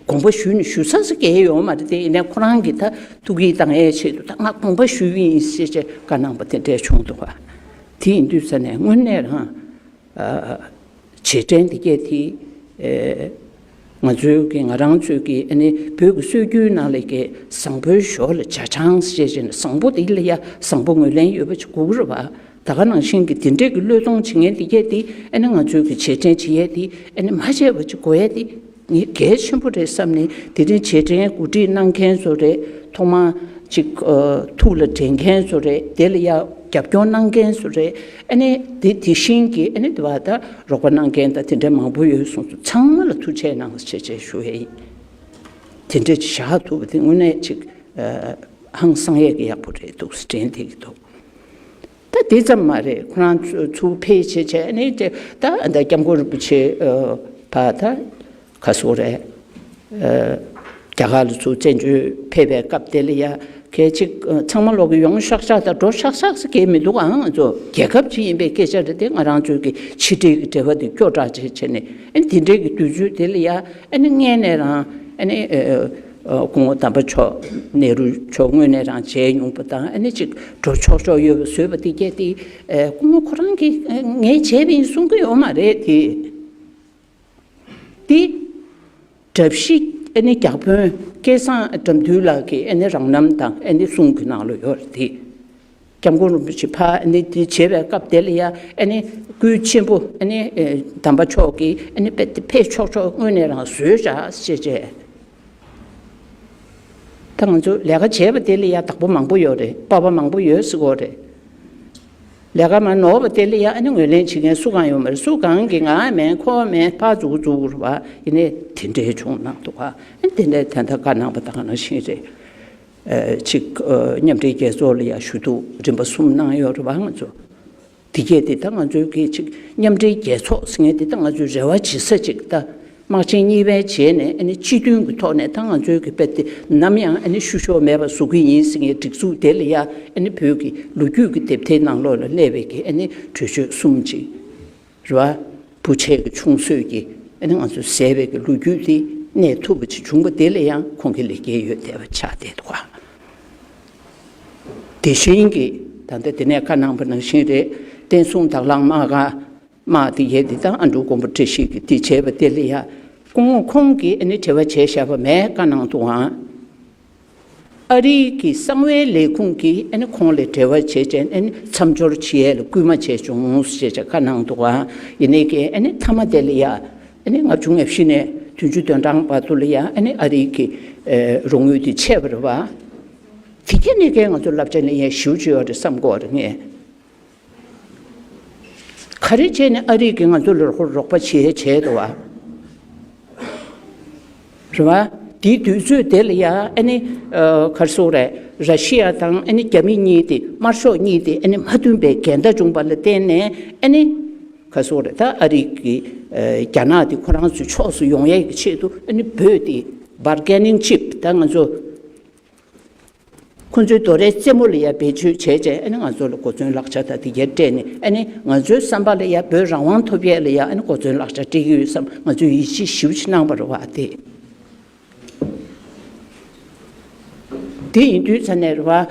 དགོངས་པ་ཞུས་ནས་ཞུ་ས་ཟེར་གྱི་ཡོད་མ་རེད། དེ་ཡིན་ནའི་ཁོ་རང་གིས་ད་ཐུགས་ཀྱིས་དང་ཨེ་ཆེད་དུ་ད་ང་དགོངས་པ་ཞུས་ཡིན་ཞེས་བྱས་བཀའ་གནང་པ་དེ་འདྲ་བྱུང་འདུག་ག་དེ་ཡིན་དུས་ས་ནས་དངོས་གནས་རང་ཨ་རྗེས་དྲན་འདི་གས་དེ་ཨེ་ང་ཚོའི་གི་ང་རང་ཚོའི་གི་ཨ་ནི་བོད་ཀྱི་སྲོལ་རྒྱུན་ནང་ལ་གི་བཟང་པོའི་ཞོར་ལ་ཇ་ཆང་ཞེས་བྱས་ནས། བཟང་པོ་དེ་ལ་ཡ་བཟང་པོ་ངོས་ལེན་ཡོད་པ་ཅིག་དགོས་ཀྱི་རེད་བ། ད་ག་ནང་བཞིན་གྱི་དེ་འདྲས་ཀྱི་བློས་གཏོང་བྱེད་མཁན་དེ་གས་དེ་ཨ་ནི་ང་ཚོའི་གི་རྗེས་དྲན་བྱེད་ཡས་དེ་ཨ་ནི་མ་བརྗེད་པ་ཅིག་དགོས་ཡས་དེ་ངས་གལ་ཆེན་པོ་རེད་བསམ་ནས། དེ་རིང་རྗེས་དྲན་གོ་སྒྲིག་གནང་མཁན་ཚོ་རེད། ཐོག་མ་ཅིག་ཨ་ཐུགས་ལ་དྲན་མཁན་ཚོ་རེད། དེ་ལ་ཡ་རྒྱབ་སྐྱོར་གནང་མཁན་ཚོ་རེད། ཨ་ནི་དེ་དེ་བཞིན་གྱི་ཨ་ནི་དེ་བ་ད་རོགས་པ་གནང་མཁན་དང་དེ་འདྲ་མང་པོ་ཡོད་སོང་ཚོ། ཚང་མ་ལ་ཐུགས་རྗེ་གནང་ཞེས་བྱས་ཞུ་ཡས་ཡིན། དེ་འདྲ་ཅིག་བཞག་ཐུབ་པ་དེ་དངོས་གནས་ཅིག་ཨ་ཧང་སང་ཡས་ཀྱི་ཡག་པོ་རེད་འདུག་དྲན་བསྡད་ཀྱི་འདུག་ད་དེ་ཙམ་མ་རེད། ཁོ་རང་ཚུར་ཚུར་ཕེབས་བྱས་བྱས་ནས་དེ་ད་ད་སྐྱབས་མགོན་རིན་པོ་ཆེ་ཨ་ཕ་ད་ག་སོ་རེད། ཨ་རྒྱ་གར་ལ་ཚུར་བཙན་བྱོལ་ཕེབས་པའི་སྐབས་དེ་ལ་ཡ་གལ་ཆེ་ཨ་ཚང་མ་ལོག་གི་ཡོང་ཤག་ཤག་དང་འགྲོ་ཤག་ཤག་ཟེར་གྱི་མི་འདུག་ཨང་། ང་ཚོ་རྒྱལ་ཁབ་ཅིག་ཡིན་པའི་སྐད་ཆ་རེད་དེ། ང་རང་ཚོའི་གི་ཕྱི་འབྲེལ་གྱི་འབྲེལ་བ་དེ་སྐྱོ་དྲགས་བྱས་བྱས་ནས། ཨ་ནི་དེ་འདྲའི་གི་དུས་ཚོད་དེ་ལ་ཡ་ཨ་ནི་སྔས་ནས་རང་ཨ་ནི་ཨ་ཨ་སྐུ་ངོ་དམ་པ་མཆོག་ནེ་རུ་མཆོག་སྔོན་ནས་རང་མཇལ་མྱོང་པ་དང་། ཨ་ནི་ཅིག་འགྲོ་ཆོག་ཆོག་ཡོད་པ་བཟོས་པ་དེ་གས་དེ་ཨ་སྐུ་ངོ་ཁོ་རང་གིས་ཨ་ངས་བྱས་པ་ཡིན་གསུང་གི་ཡོད་མ་རེད་དེ། དེ་གྲྭ་བཞི་ཨ་ནི་བརྒྱ་དཔོན་སྐལ་བཟང་དགྲ་འདུལ་ལགས་ཀྱིས་ཨ་ནི་རང་རྣམ་དང་ཨ་ནི་གསུང་གི་ནང་ལ་ཡོད་རེད་དེ། སྐྱབས་མགོན་རིན་པོ་ཆེ་ཕར་ཨ་ནི་དེ་བྱེད་པའི་སྐབས་དེ་ལ་ཡ་ཨ་ནི་སྐུའི་གཅེན་པོ་ཨ་ནི་དམ་པ་མཆོག་གིས་ཨ་ནི་དཔེ་དེ་ཕེབས་ཆོག་ཆོག་སྔོན་ནས་རང་བཟོས་བཞག་ཅེས་བྱས། ད་ང་ཚོ་ལས་ཀ་བྱས་པ་དེ་ལ་ཡ་བདག་པོ་མང་པོ་ཡོད་རེད། སྤོབས་པ་མང་པོ་ཡོད་ཟེར་གོ་རེད། ལས་ཀ་མ་ནོར་བ་དེ་ལ་ཡ་ཨ་ནི་ངོས་ལེན་བྱེད་མཁན་སུ་གང་ཡོད་མ་རེད། སུ་གང་གིས་ང་མིན་ཁོ་མིན་ཕར་འཛུགས་འཛུགས་རེད་བ། ཡིན་ནའི་དེ་འདྲའི་བྱུང་གནང་འདུག་ག་ཨ་ནི་དེ་འདྲའི་དན་རྟགས་བཀའ་གནང་པ་དང་ནང་བཞིན་རེད། ཨ་ཅིག་ཨ་མཉམ་འབྲེལ་རྒྱལ་ཚོགས་ལ་ཡ་ཞུ་གཏུག་རིམ་པ་གསུམ་གནང་ཡོད་རེད་བ་ང་ཚོ། དེ་གས་དེ་ད་ང་ཚོའི་གི་ཅིག་མཉམ་འབྲེལ་རྒྱལ་ཚོགས་ཟེར་མཁན་དེ་ད་ང་ཚོའི་རེ་བ་བྱེད་ས་ཅིག་ད་དམག་ཆེན་གཉིས་པའི་རྗེས་ནས་ཨ་ནི་སྤྱི་མཐུན་གྱི་ཐོག་ནས་ད་ང་ཚོའི་གི་དཔེ་དེ་ནམ་ཡང་ཨ་ནི་བཤུ་གཞོག་མེད་པ་བཟོ་གི་ཡིན་ཟེར་མཁན་སྒྲིག་འཛུགས་དེ་ལ་ཡ་ཨ་ནི་བོད་ཀྱི་ལོ་རྒྱུས་ཀྱི་དེབ་ཐེར་ནང་ལོགས་ལ་གནས་པའི་གི་ཨ་ནི་གྲོས་ཆོད་གསུམ་ཅིག་རེད་བ། བུ་ཆེ་གི་ཆུང་གསོས་ཀྱི་ཨ་ནི་ང་ཚོ་ཟས་པའི་གི་ལོ་རྒྱུས་དེ་གནས་ཐུབ་པ་ཅིག་བྱུང་པ་དེ་ལ་ཡང་ཁོང་གི་ལེགས་སྐྱེས་ཡོད་བསྡད་པ་ཆགས་བསྡད་འདུག་ག་དེ་བཞིན་གྱི་ད་ལྟ་དེ་ནས་བཀའ་གནང་པ་ནང་བཞིན་རེད། བསྟན་སྲུང་དྭགས་ལྷ་དམག་ག་དམག་དེ་ཡས་དེ་དང་ཨ་འབྲུག་མགོན་པོ་བཀྲ་ཤིས་ཀྱིས་དེ་བྱས་པ་དེ་ལ་ཡ་སྐུ་ངོ་ཁོང་གིས་ཨ་ནི་དྲི་བ་བྱས་བཞག་པ་མེད་བཀའ་གནང་འདུག་ཨང་། ཨ་རིའི་གི་གསང་བའི་ལས་ཁུངས་ཀྱིས་ཨ་ནི་ཁོང་ལ་འབྲེལ་བ་བྱས་བྱས་ཨ་ནི་མཚམས་སྦྱོར་བྱེད་ཡས་ལ་སྐུལ་མ་བྱས་བྱུང་ཞེས་བྱས་བཀའ་གནང་འདུག་ཨང་། ཡིན་ནའི་གི་ཨ་ནི་མཐའ་མ་དེ་ལ་ཡ་ཨ་ནི་ལྔ་བཅུ་ང་བཞི་ནས་བདུན་ཅུ་དོན་གྲངས་བར་དུ་ལ་ཡ་ཨ་ནི་ཨ་རིའི་གི་ཨ་རོགས་དངུལ་དེ་ཆད་པ་རེད་བ། དེ་གས་ནས་ཀྱང་ང་ཚོ་བསླབ་བྱ་ལེན་ཡས་ཞེ་པོ་ཅིག་ཡོད་རེད་བསམ་གྱི་ཡོད་རེད་ངས། ག་རེ་བྱས་ནས་ཨ་རི་གིས་ང་ཚོ་ལ་རོགས་རོགས་པ་བྱེད་བྱས་འདུག་བ། རེད་བ། དེའི་དུས་ཚོད་དེ་ལ་ཡ་ཨ་ནི་ཨ་ག་རེ་ཟེར་དགོས་རེད། ར་ཤི་ཡ་དང་ཨ་ནི་རྒྱ་མི་གཉིས་དེ་དམར་ཤོག་གཉིས་དེ་ཨ་ནི་མ་མཐུན་པའི་འགལ་ཟླ་བྱུང་བ་ལ་བརྟེན་ནས་ཨ་ནི་ག་རེ་ཟེར་དགོས་རེད། ད་ཨ་རི་གིས་ཨ་རྒྱ་ནག་དེ་ཁོ་རང་ཚོའི་ཕྱོགས་སུ་ཡོང་ཡས་ཀྱི་ཆེད་དུ་ཨ་ནི་བོད་དེ་bargaining chip ད་ང་ཚོ། ཁོ་ཚོའི་རྡོ་རའི་རྩེ་མོ་ལ་ཡ་བེད་སྤྱོད་བྱས་བྱས་ཨ་ནི་ང་ཚོ་ལ་གོ་མཚོན་ལག་ཆ་དང་དེ་གས་སྤྲད་ནས་ཨ་ནི་ང་ཚོའི་བསམ་པ་ལ་ཡ་བོད་རང་དབང་ཐོབ་ཡས་ལ་ཡ་ཨ་ནི་གོ་མཚོན་ལག་ཆ་སྤྲད་ཀྱི་ཡོད་བསམ་ང་ཚོས་ཡིད་ཆེས་ཞེ་པོ་ཅིག་གནང་བ་རེད་བ་དེ། དེ་ཡིན་དུས་ཙ་ནས་རེད་བ།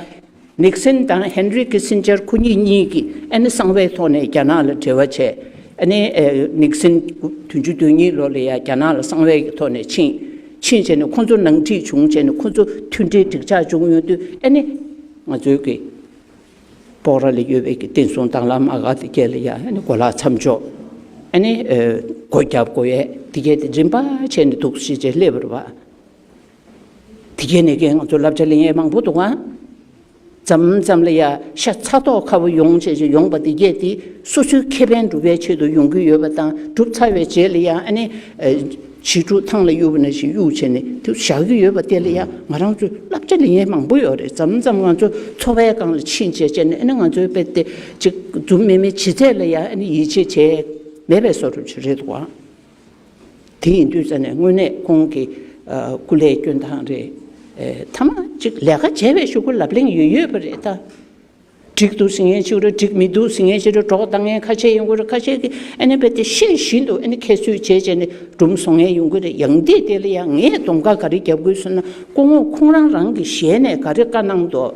ནིག་སན་དང་ཧེན་རི་ཀི་སིན་ཇར་ཁོ་གཉིས་གཉིས་ཀྱིས་ཨ་ནི་གསང་བའི་ཐོག་ནས་རྒྱ་ནག་ལ་འབྲེལ་བ་བྱས། ཨ་ནི་ཨེ་ནིག་སན་བདུན་ཅུ་དོན་གཉིས་ལོ་ལ་ཡ་རྒྱ་ནག་ལ་གསང་བའི་གི་ཐོག་ནས་ཕྱིན། ཕྱིན་བྱས་ནས་ཁོ་ཚོ་ནང་འཁྲིག་བྱུང་བྱས་ནས་ཁོ་ཚོ་མཐུན་སྒྲིལ་འགྲིག་ཆགས་བྱུང་ཡོང་དུས་ཨ་ནི་ང་ཚོའི་གི་སྤོག་ར་ལ་ཡོད་པའི་གི་བསྟན་སྲུང་དྭགས་ལྷ་དམག་སྒར་དེ་གས་ལ་ཡ་ཨ་ནི་གོ་ལག་མཚམས་འཇོག་ཨ་ནི་ཨེ་སྒོ་བརྒྱབ་དགོས་ཡས་དེ་གས་དེ་རིམ་པ་བྱས་ནས་འདུག་ཞེས་བྱས་སླེབས་པ་རེད་བ། དེ་གས་ནས་ཀྱང་ང་ཚོ་བསླབ་བྱ་ལེན་ཡས་མང་པོ་འདུག་ཨང་། མཚམས་མཚམས་ལ་ཡ་ཤ་ཚ་ཐོག་ཁ་པོ་ཡོང་བྱས་བྱས་ཡོང་པ་དེ་གས་དེ་སོ་སོའི་ཁེ་ཕན་སྒྲུབ་པའི་ཆེད་དུ་ཡོང་གི་ཡོད་པ་དང་སྒྲུབ་ཚར་བའི་རྗེས་ལ་ཡ་ཨ་ནི་ཨ་བྱིའུ་ཕྲུག་ཐང་ལ་གཡུགས་པ་ནང་བཞིན་གཡུགས་བྱས་ནས་དེ་བཞག་གི་ཡོད་པ་དེ་ལ་ཡ་ང་རང་ཚོས་བསླབ་བྱ་ལེན་ཡས་མང་པོ་ཡོད་རེད། མཚམས་མཚམས་ང་ཚོ་འཚོ་བའི་སྒང་ལ་ཕྱིན་བྱས་བྱས་ནས་ཨ་ནི་ང་ཚོའི་དཔེ་དེ་ཅིག་རྫུན་མེད་མེད་བྱེད་ཚད་ལ་ཡ་ཨ་ནི་ཡིད་ཆེས་བྱས་མེད་པའི་བཟོ་འདྲ་ཅིག་རེད་འདུག་ཨང་། དེ་ཡིན་དུས་ཙ་ནས་དངོས་གནས་ཁོང་གི་ཨ་སྐུ་ལས་སྐྱོན་དང་རེད། ཨེ་ཐ་མ་ཅིག་ལས་ཀ་བྱས་པའི་གཞུག་གུ་ལབ་གླེང་ཡོད་ཡོད་པ་རེད་ད། འགྲིག་འདུག་ཟེར་མཁན་ཅིག་རེད། འགྲིག་མི་འདུག་ཟེར་མཁན་ཅིག་རེད། གྲོགས་བཏང་མཁན་ཁ་ཤས་ཡོང་གི་རེད། ཁ་ཤས་ཀྱིས་ཨ་ནི་རྦད་དེ་ཤེས་བཞིན་དུ་ཨ་ནི་ཁྱད་གསོད་བྱས་བྱས་ནས་སྒྲུང་བཟོ་མཁན་ཡོང་གི་རེད། ཡང་དེ་དེ་ལ་ཡང་ངས་གདོང་ཁ་ག་རེ་རྒྱབ་དགོས་ཟེར་ན་སྐུ་ངོ་ཁོང་རང་རང་གི་ཞལ་ནས་ག་རེ་བཀའ་གནང་འདུག་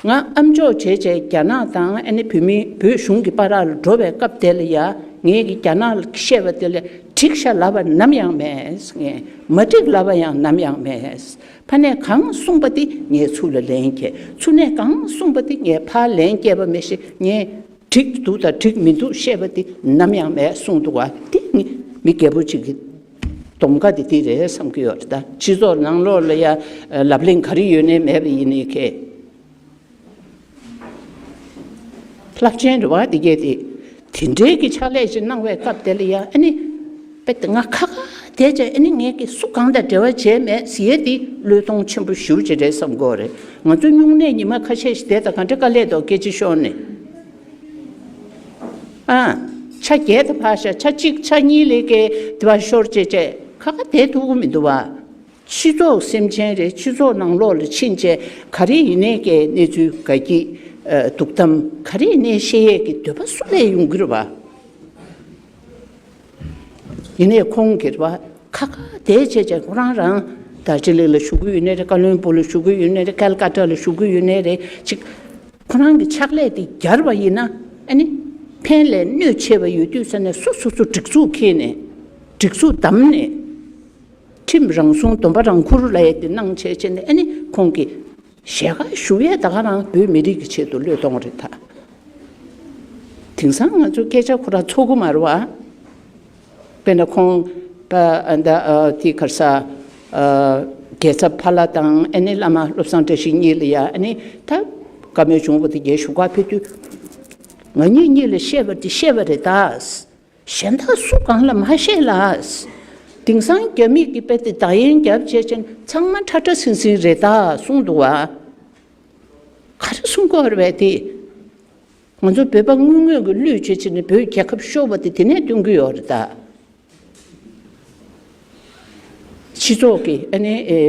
ང་ཨ་མཆོག་བྱས་བྱས་རྒྱ་ནག་དང་ཨ་ནི་བོད་མི་བོད་གཞུང་གི་བར་ལ་འགྲོ་བའི་སྐབས་དེ་ལ་ཡ་ངས་ཀྱི་རྒྱ་ནག་ལ་བཤད་པ་དེ་ལ་འགྲིག་ཤག་ལབ་པ་ནམ་ཡང་མེད། ངས་མ་འགྲིག་ལབ་པ་ཡང་ནམ་ཡང་མེད། ཕ་ནས་གང་གསུངས་པ་དེ་ངས་ཚུར་ལ་ལན་བསྐྱལ། ཚུར་ནས་གང་གསུངས་པ་དེ་ངས་ཕར་ལན་བསྐྱལ་བ་མི་ཤེས། ངས་འགྲིག་འདུག་དང་འགྲིག་མི་འདུག་བཤད་པ་དེ་ནམ་ཡང་མེད་གསུངས་འདུག་བ། དེ་ངས་མི་རྒད་པོ་གཅིག་གི་གདོང་ཁ་དེ་དེ་རེད་བསམ་གྱི་ཡོད་རེད། ད་སྤྱི་ཚོགས་ནང་ལོགས་ལ་ཡ་ལབ་གླེང་ག་རེ་ཡོད་ནའི་མེད་པ་ཡིན་ནའི་ཁེ། རླབས་ཆེན་རེད་བ། དེ་གས་དེ་དེ་འདྲའི་གི་ཕྱག་ལས་ཅིག་གནང་བའི་སྐབས་དེ་ལ་ཡ་ཨ་ནི་དཔེ་དེ་ང་ཁ་ཁ་བསྡད་བྱས་ཨ་ནི་ངས་ཀྱི་སུ་གང་དང་འབྲེལ་བ་བྱས་མེད་ཟེར་ཡས་དེ་བློས་གཏོང་ཆེན་པོ་ཞེ་པོ་ཅིག་རེད་བསམ་གྱི་ཡོད་རེད། ང་ཚོ་སྨྱུང་གནས་ཉི་མ་ཁ་ཤས་ཤིག་བསྡད་དང་ག་འདྲ་དཀའ་ལས་འདུག་སྐད་ཆ་ཤོར་ནས། ཨ། ཆ་བརྒྱད་དུ་ཕར་བཞག་ཆ་གཅིག་ཆ་གཉིས་ལས་ཀའི་དེ་བ་ཤོར་བྱས་བྱས་ཁ་ཁ་བསྡད་ཐུབ་ཀྱི་མི་འདུག་བ། སྤྱི་ཚོགས་སེམས་ཅན་རེད། སྤྱི་ཚོགས་ནང་ལོགས་ལ་ཕྱིན་བྱས་ག་རེ་ཡིན་ནའི་ཀའི་གནས་ཚུལ་ག་གི་ཨ་སྡུག་གཏམ་ག་རེ་ཡིན་ནའི་བཤད་ཡས་ཀྱི་འདོད་པ་སུ་ལས་ཡོང་གི་རེད་བ། ཡིན་ནའི་ཁོང་གིས་རེད་བ་ཁ་ཁ་བསྡད་བྱས་བྱས་ཁོ་རང་རང་དར་ཇི་ལིང་ལ་བཞུགས་ཀྱི་ཡོད་ནའི་རེད། ཀ་ལོན་སྦུག་ལ་བཞུགས་ཀྱི་ཡོད་ནའི་རེད། ཀལ་ཀ་ཏ་ལ་བཞུགས་ཀྱི་ཡོད་ནའི་རེད། ཅིག་ཁོ་རང་གི་ཕྱག་ལས་དེ་རྒྱར་བ་ཡིན་ན་ཨ་ནི་ཕན་ལས་གནོད་ཆེ་བ་ཡོད་དུས་ས་ནས་སོ་སོ་སོ་སྒྲིག་འཛུགས་འཁྱེར་ནས་སྒྲིག་འཛུགས་བདམས་ནས། ཁྲིམས་རང་སྲུང་སྡོམ་པ་རང་འཁུར་ལབ་ཡས་དེ་གནང་བྱས་བྱས་ནས་ཨ་ནི་ཁོང་གིས་ ཞལ་ཁ་ཞུ་ཡས་ད་ག་རང་བོད་མི་རིགས་ཀྱི་ཆེད་དུ་བློས་གཏོང་རེད་ད། དེང་སང་ང་ཚོ་སྐད་ཆ་ཁོ་རང་ཚོགས་ཀྱི་མ་རེད་བ། དཔེར་ན་ཁོང་པ་ཨ་ད་ཨ་དེ་ག་རེ་ཟ། ཨ་རྒྱལ་ཚབ་ཕ་ལྷ་དང་ཨ་ནི་བླ་མ་བློ་བཟང་བཀྲ་ཤིས་གཉིས་ལ་ཡ་ཨ་ནི་ད་བཀའ་མོལ་བྱུང་བ་དེ་རྒྱལ་བཞུགས་སྒར་ཕེབས་དུས། ང་གཉིས་གཉིས་ལ་བཤད་པ་དེ་བཤད་པ་རེད་ད། གཞན་དག་སུ་གང་ལ་མ་བཤད་ལ། དེང་སང་རྒྱ་མི་གི་དཔེ་དེ་བརྡ་ཡན་རྒྱབ་བྱས་ཅན་ཚང་མ་ཁྲ་ཁྲ་ཟིང་ཟིང་རེད་ད་གསུངས་འདུག་བ། ག་རེ་གསུང་གི་ཡོད་རེད་པས་དེ། ང་ཚོ་བོད་པ་དངོས་དངོས་ཀྱི་བློས་བྱས་བྱས་ནས་བོད་རྒྱལ་ཁབ་ཤོར་བ་དེ་དེ་ནས་སྟོན་གྱི་ཡོད་རེད་ད། སྤྱི་ཚོགས་ཀྱི་ཨ་ནི་ཨེ་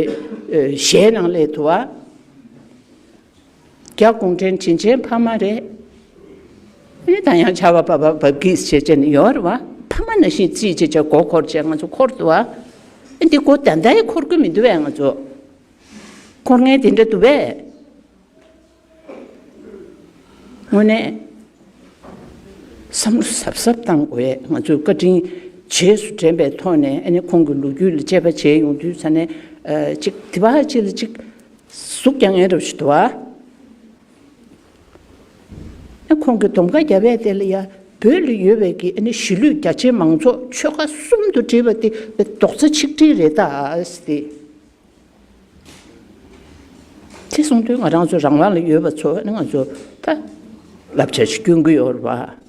ཨེ་གཞས་ནང་ལས་དུ་བ། རྒྱ་གུང་ཁྲན་དྲིན་ཅན་ཕ་མ་རེད། ཨེ་ད་ཡང་ཆར་པ་བབས་པ་བབས་ཀྱིས་བྱས་བྱས་ནས་ཡོད་རེད་བ། ཕ་མ་ནང་བཞིན་རྩིས་བྱས་བྱས་མགོ་འཁོར་བྱས་ང་ཚོ་འཁོར་འདུག་བ། ཨེ་འདི་མགོ་ད་ལྟ་ཡང་འཁོར་གྱི་མི་འདུག་བས་ང་ཚོ། འཁོར་མཁན་དེ་འདྲ་འདུག་བས། དངོས་གནས་བསམ་བློ་གཟབ་གཟབ་བཏང་དགོས་ཡས། ང་ཚོས་བཀའ་དྲིན་རྗེས་སུ་དྲན་པའི་ཐོག་ནས་ཨ་ནི་ཁོང་གི་ལོ་རྒྱུས་ལ་དཔྱད་པ་བྱས་ཡོང་དུས་ཙ་ནས་ཨ་ཅིག་དེ་བ་ཅིག་ལ་ཅིག་ཟུག་རྒྱག་མཁན་འདྲ་པོ་ཞིག་འདུག་བ། ཨ་ཁོང་གིས་སྡོམ་ཁ་བརྒྱབ་པའི་དེ་ལ་ཡ་བོད་ལ་ཡོད་པའི་གི་ཨ་ནི་གཞིས་ལུས་རྒྱ་ཆེའི་མང་ཚོགས་ཆོལ་ཁ་གསུམ་དུ་བསྒྲིལ་བ་དེ་རྡོག་རྩ་ཆིག་སྒྲིལ་རེད་ད་ཟེར་ཏེ། དེ་གསུང་དུས་ང་རང་ཚོ་རང་དབང་ལ་ཡོད་པ་ཚོ་ནི་ང་ཚོ་ད་བསླབ་བྱ་ཞིག་སྐྱོན་གྱི་ཡོད་རེད་བ།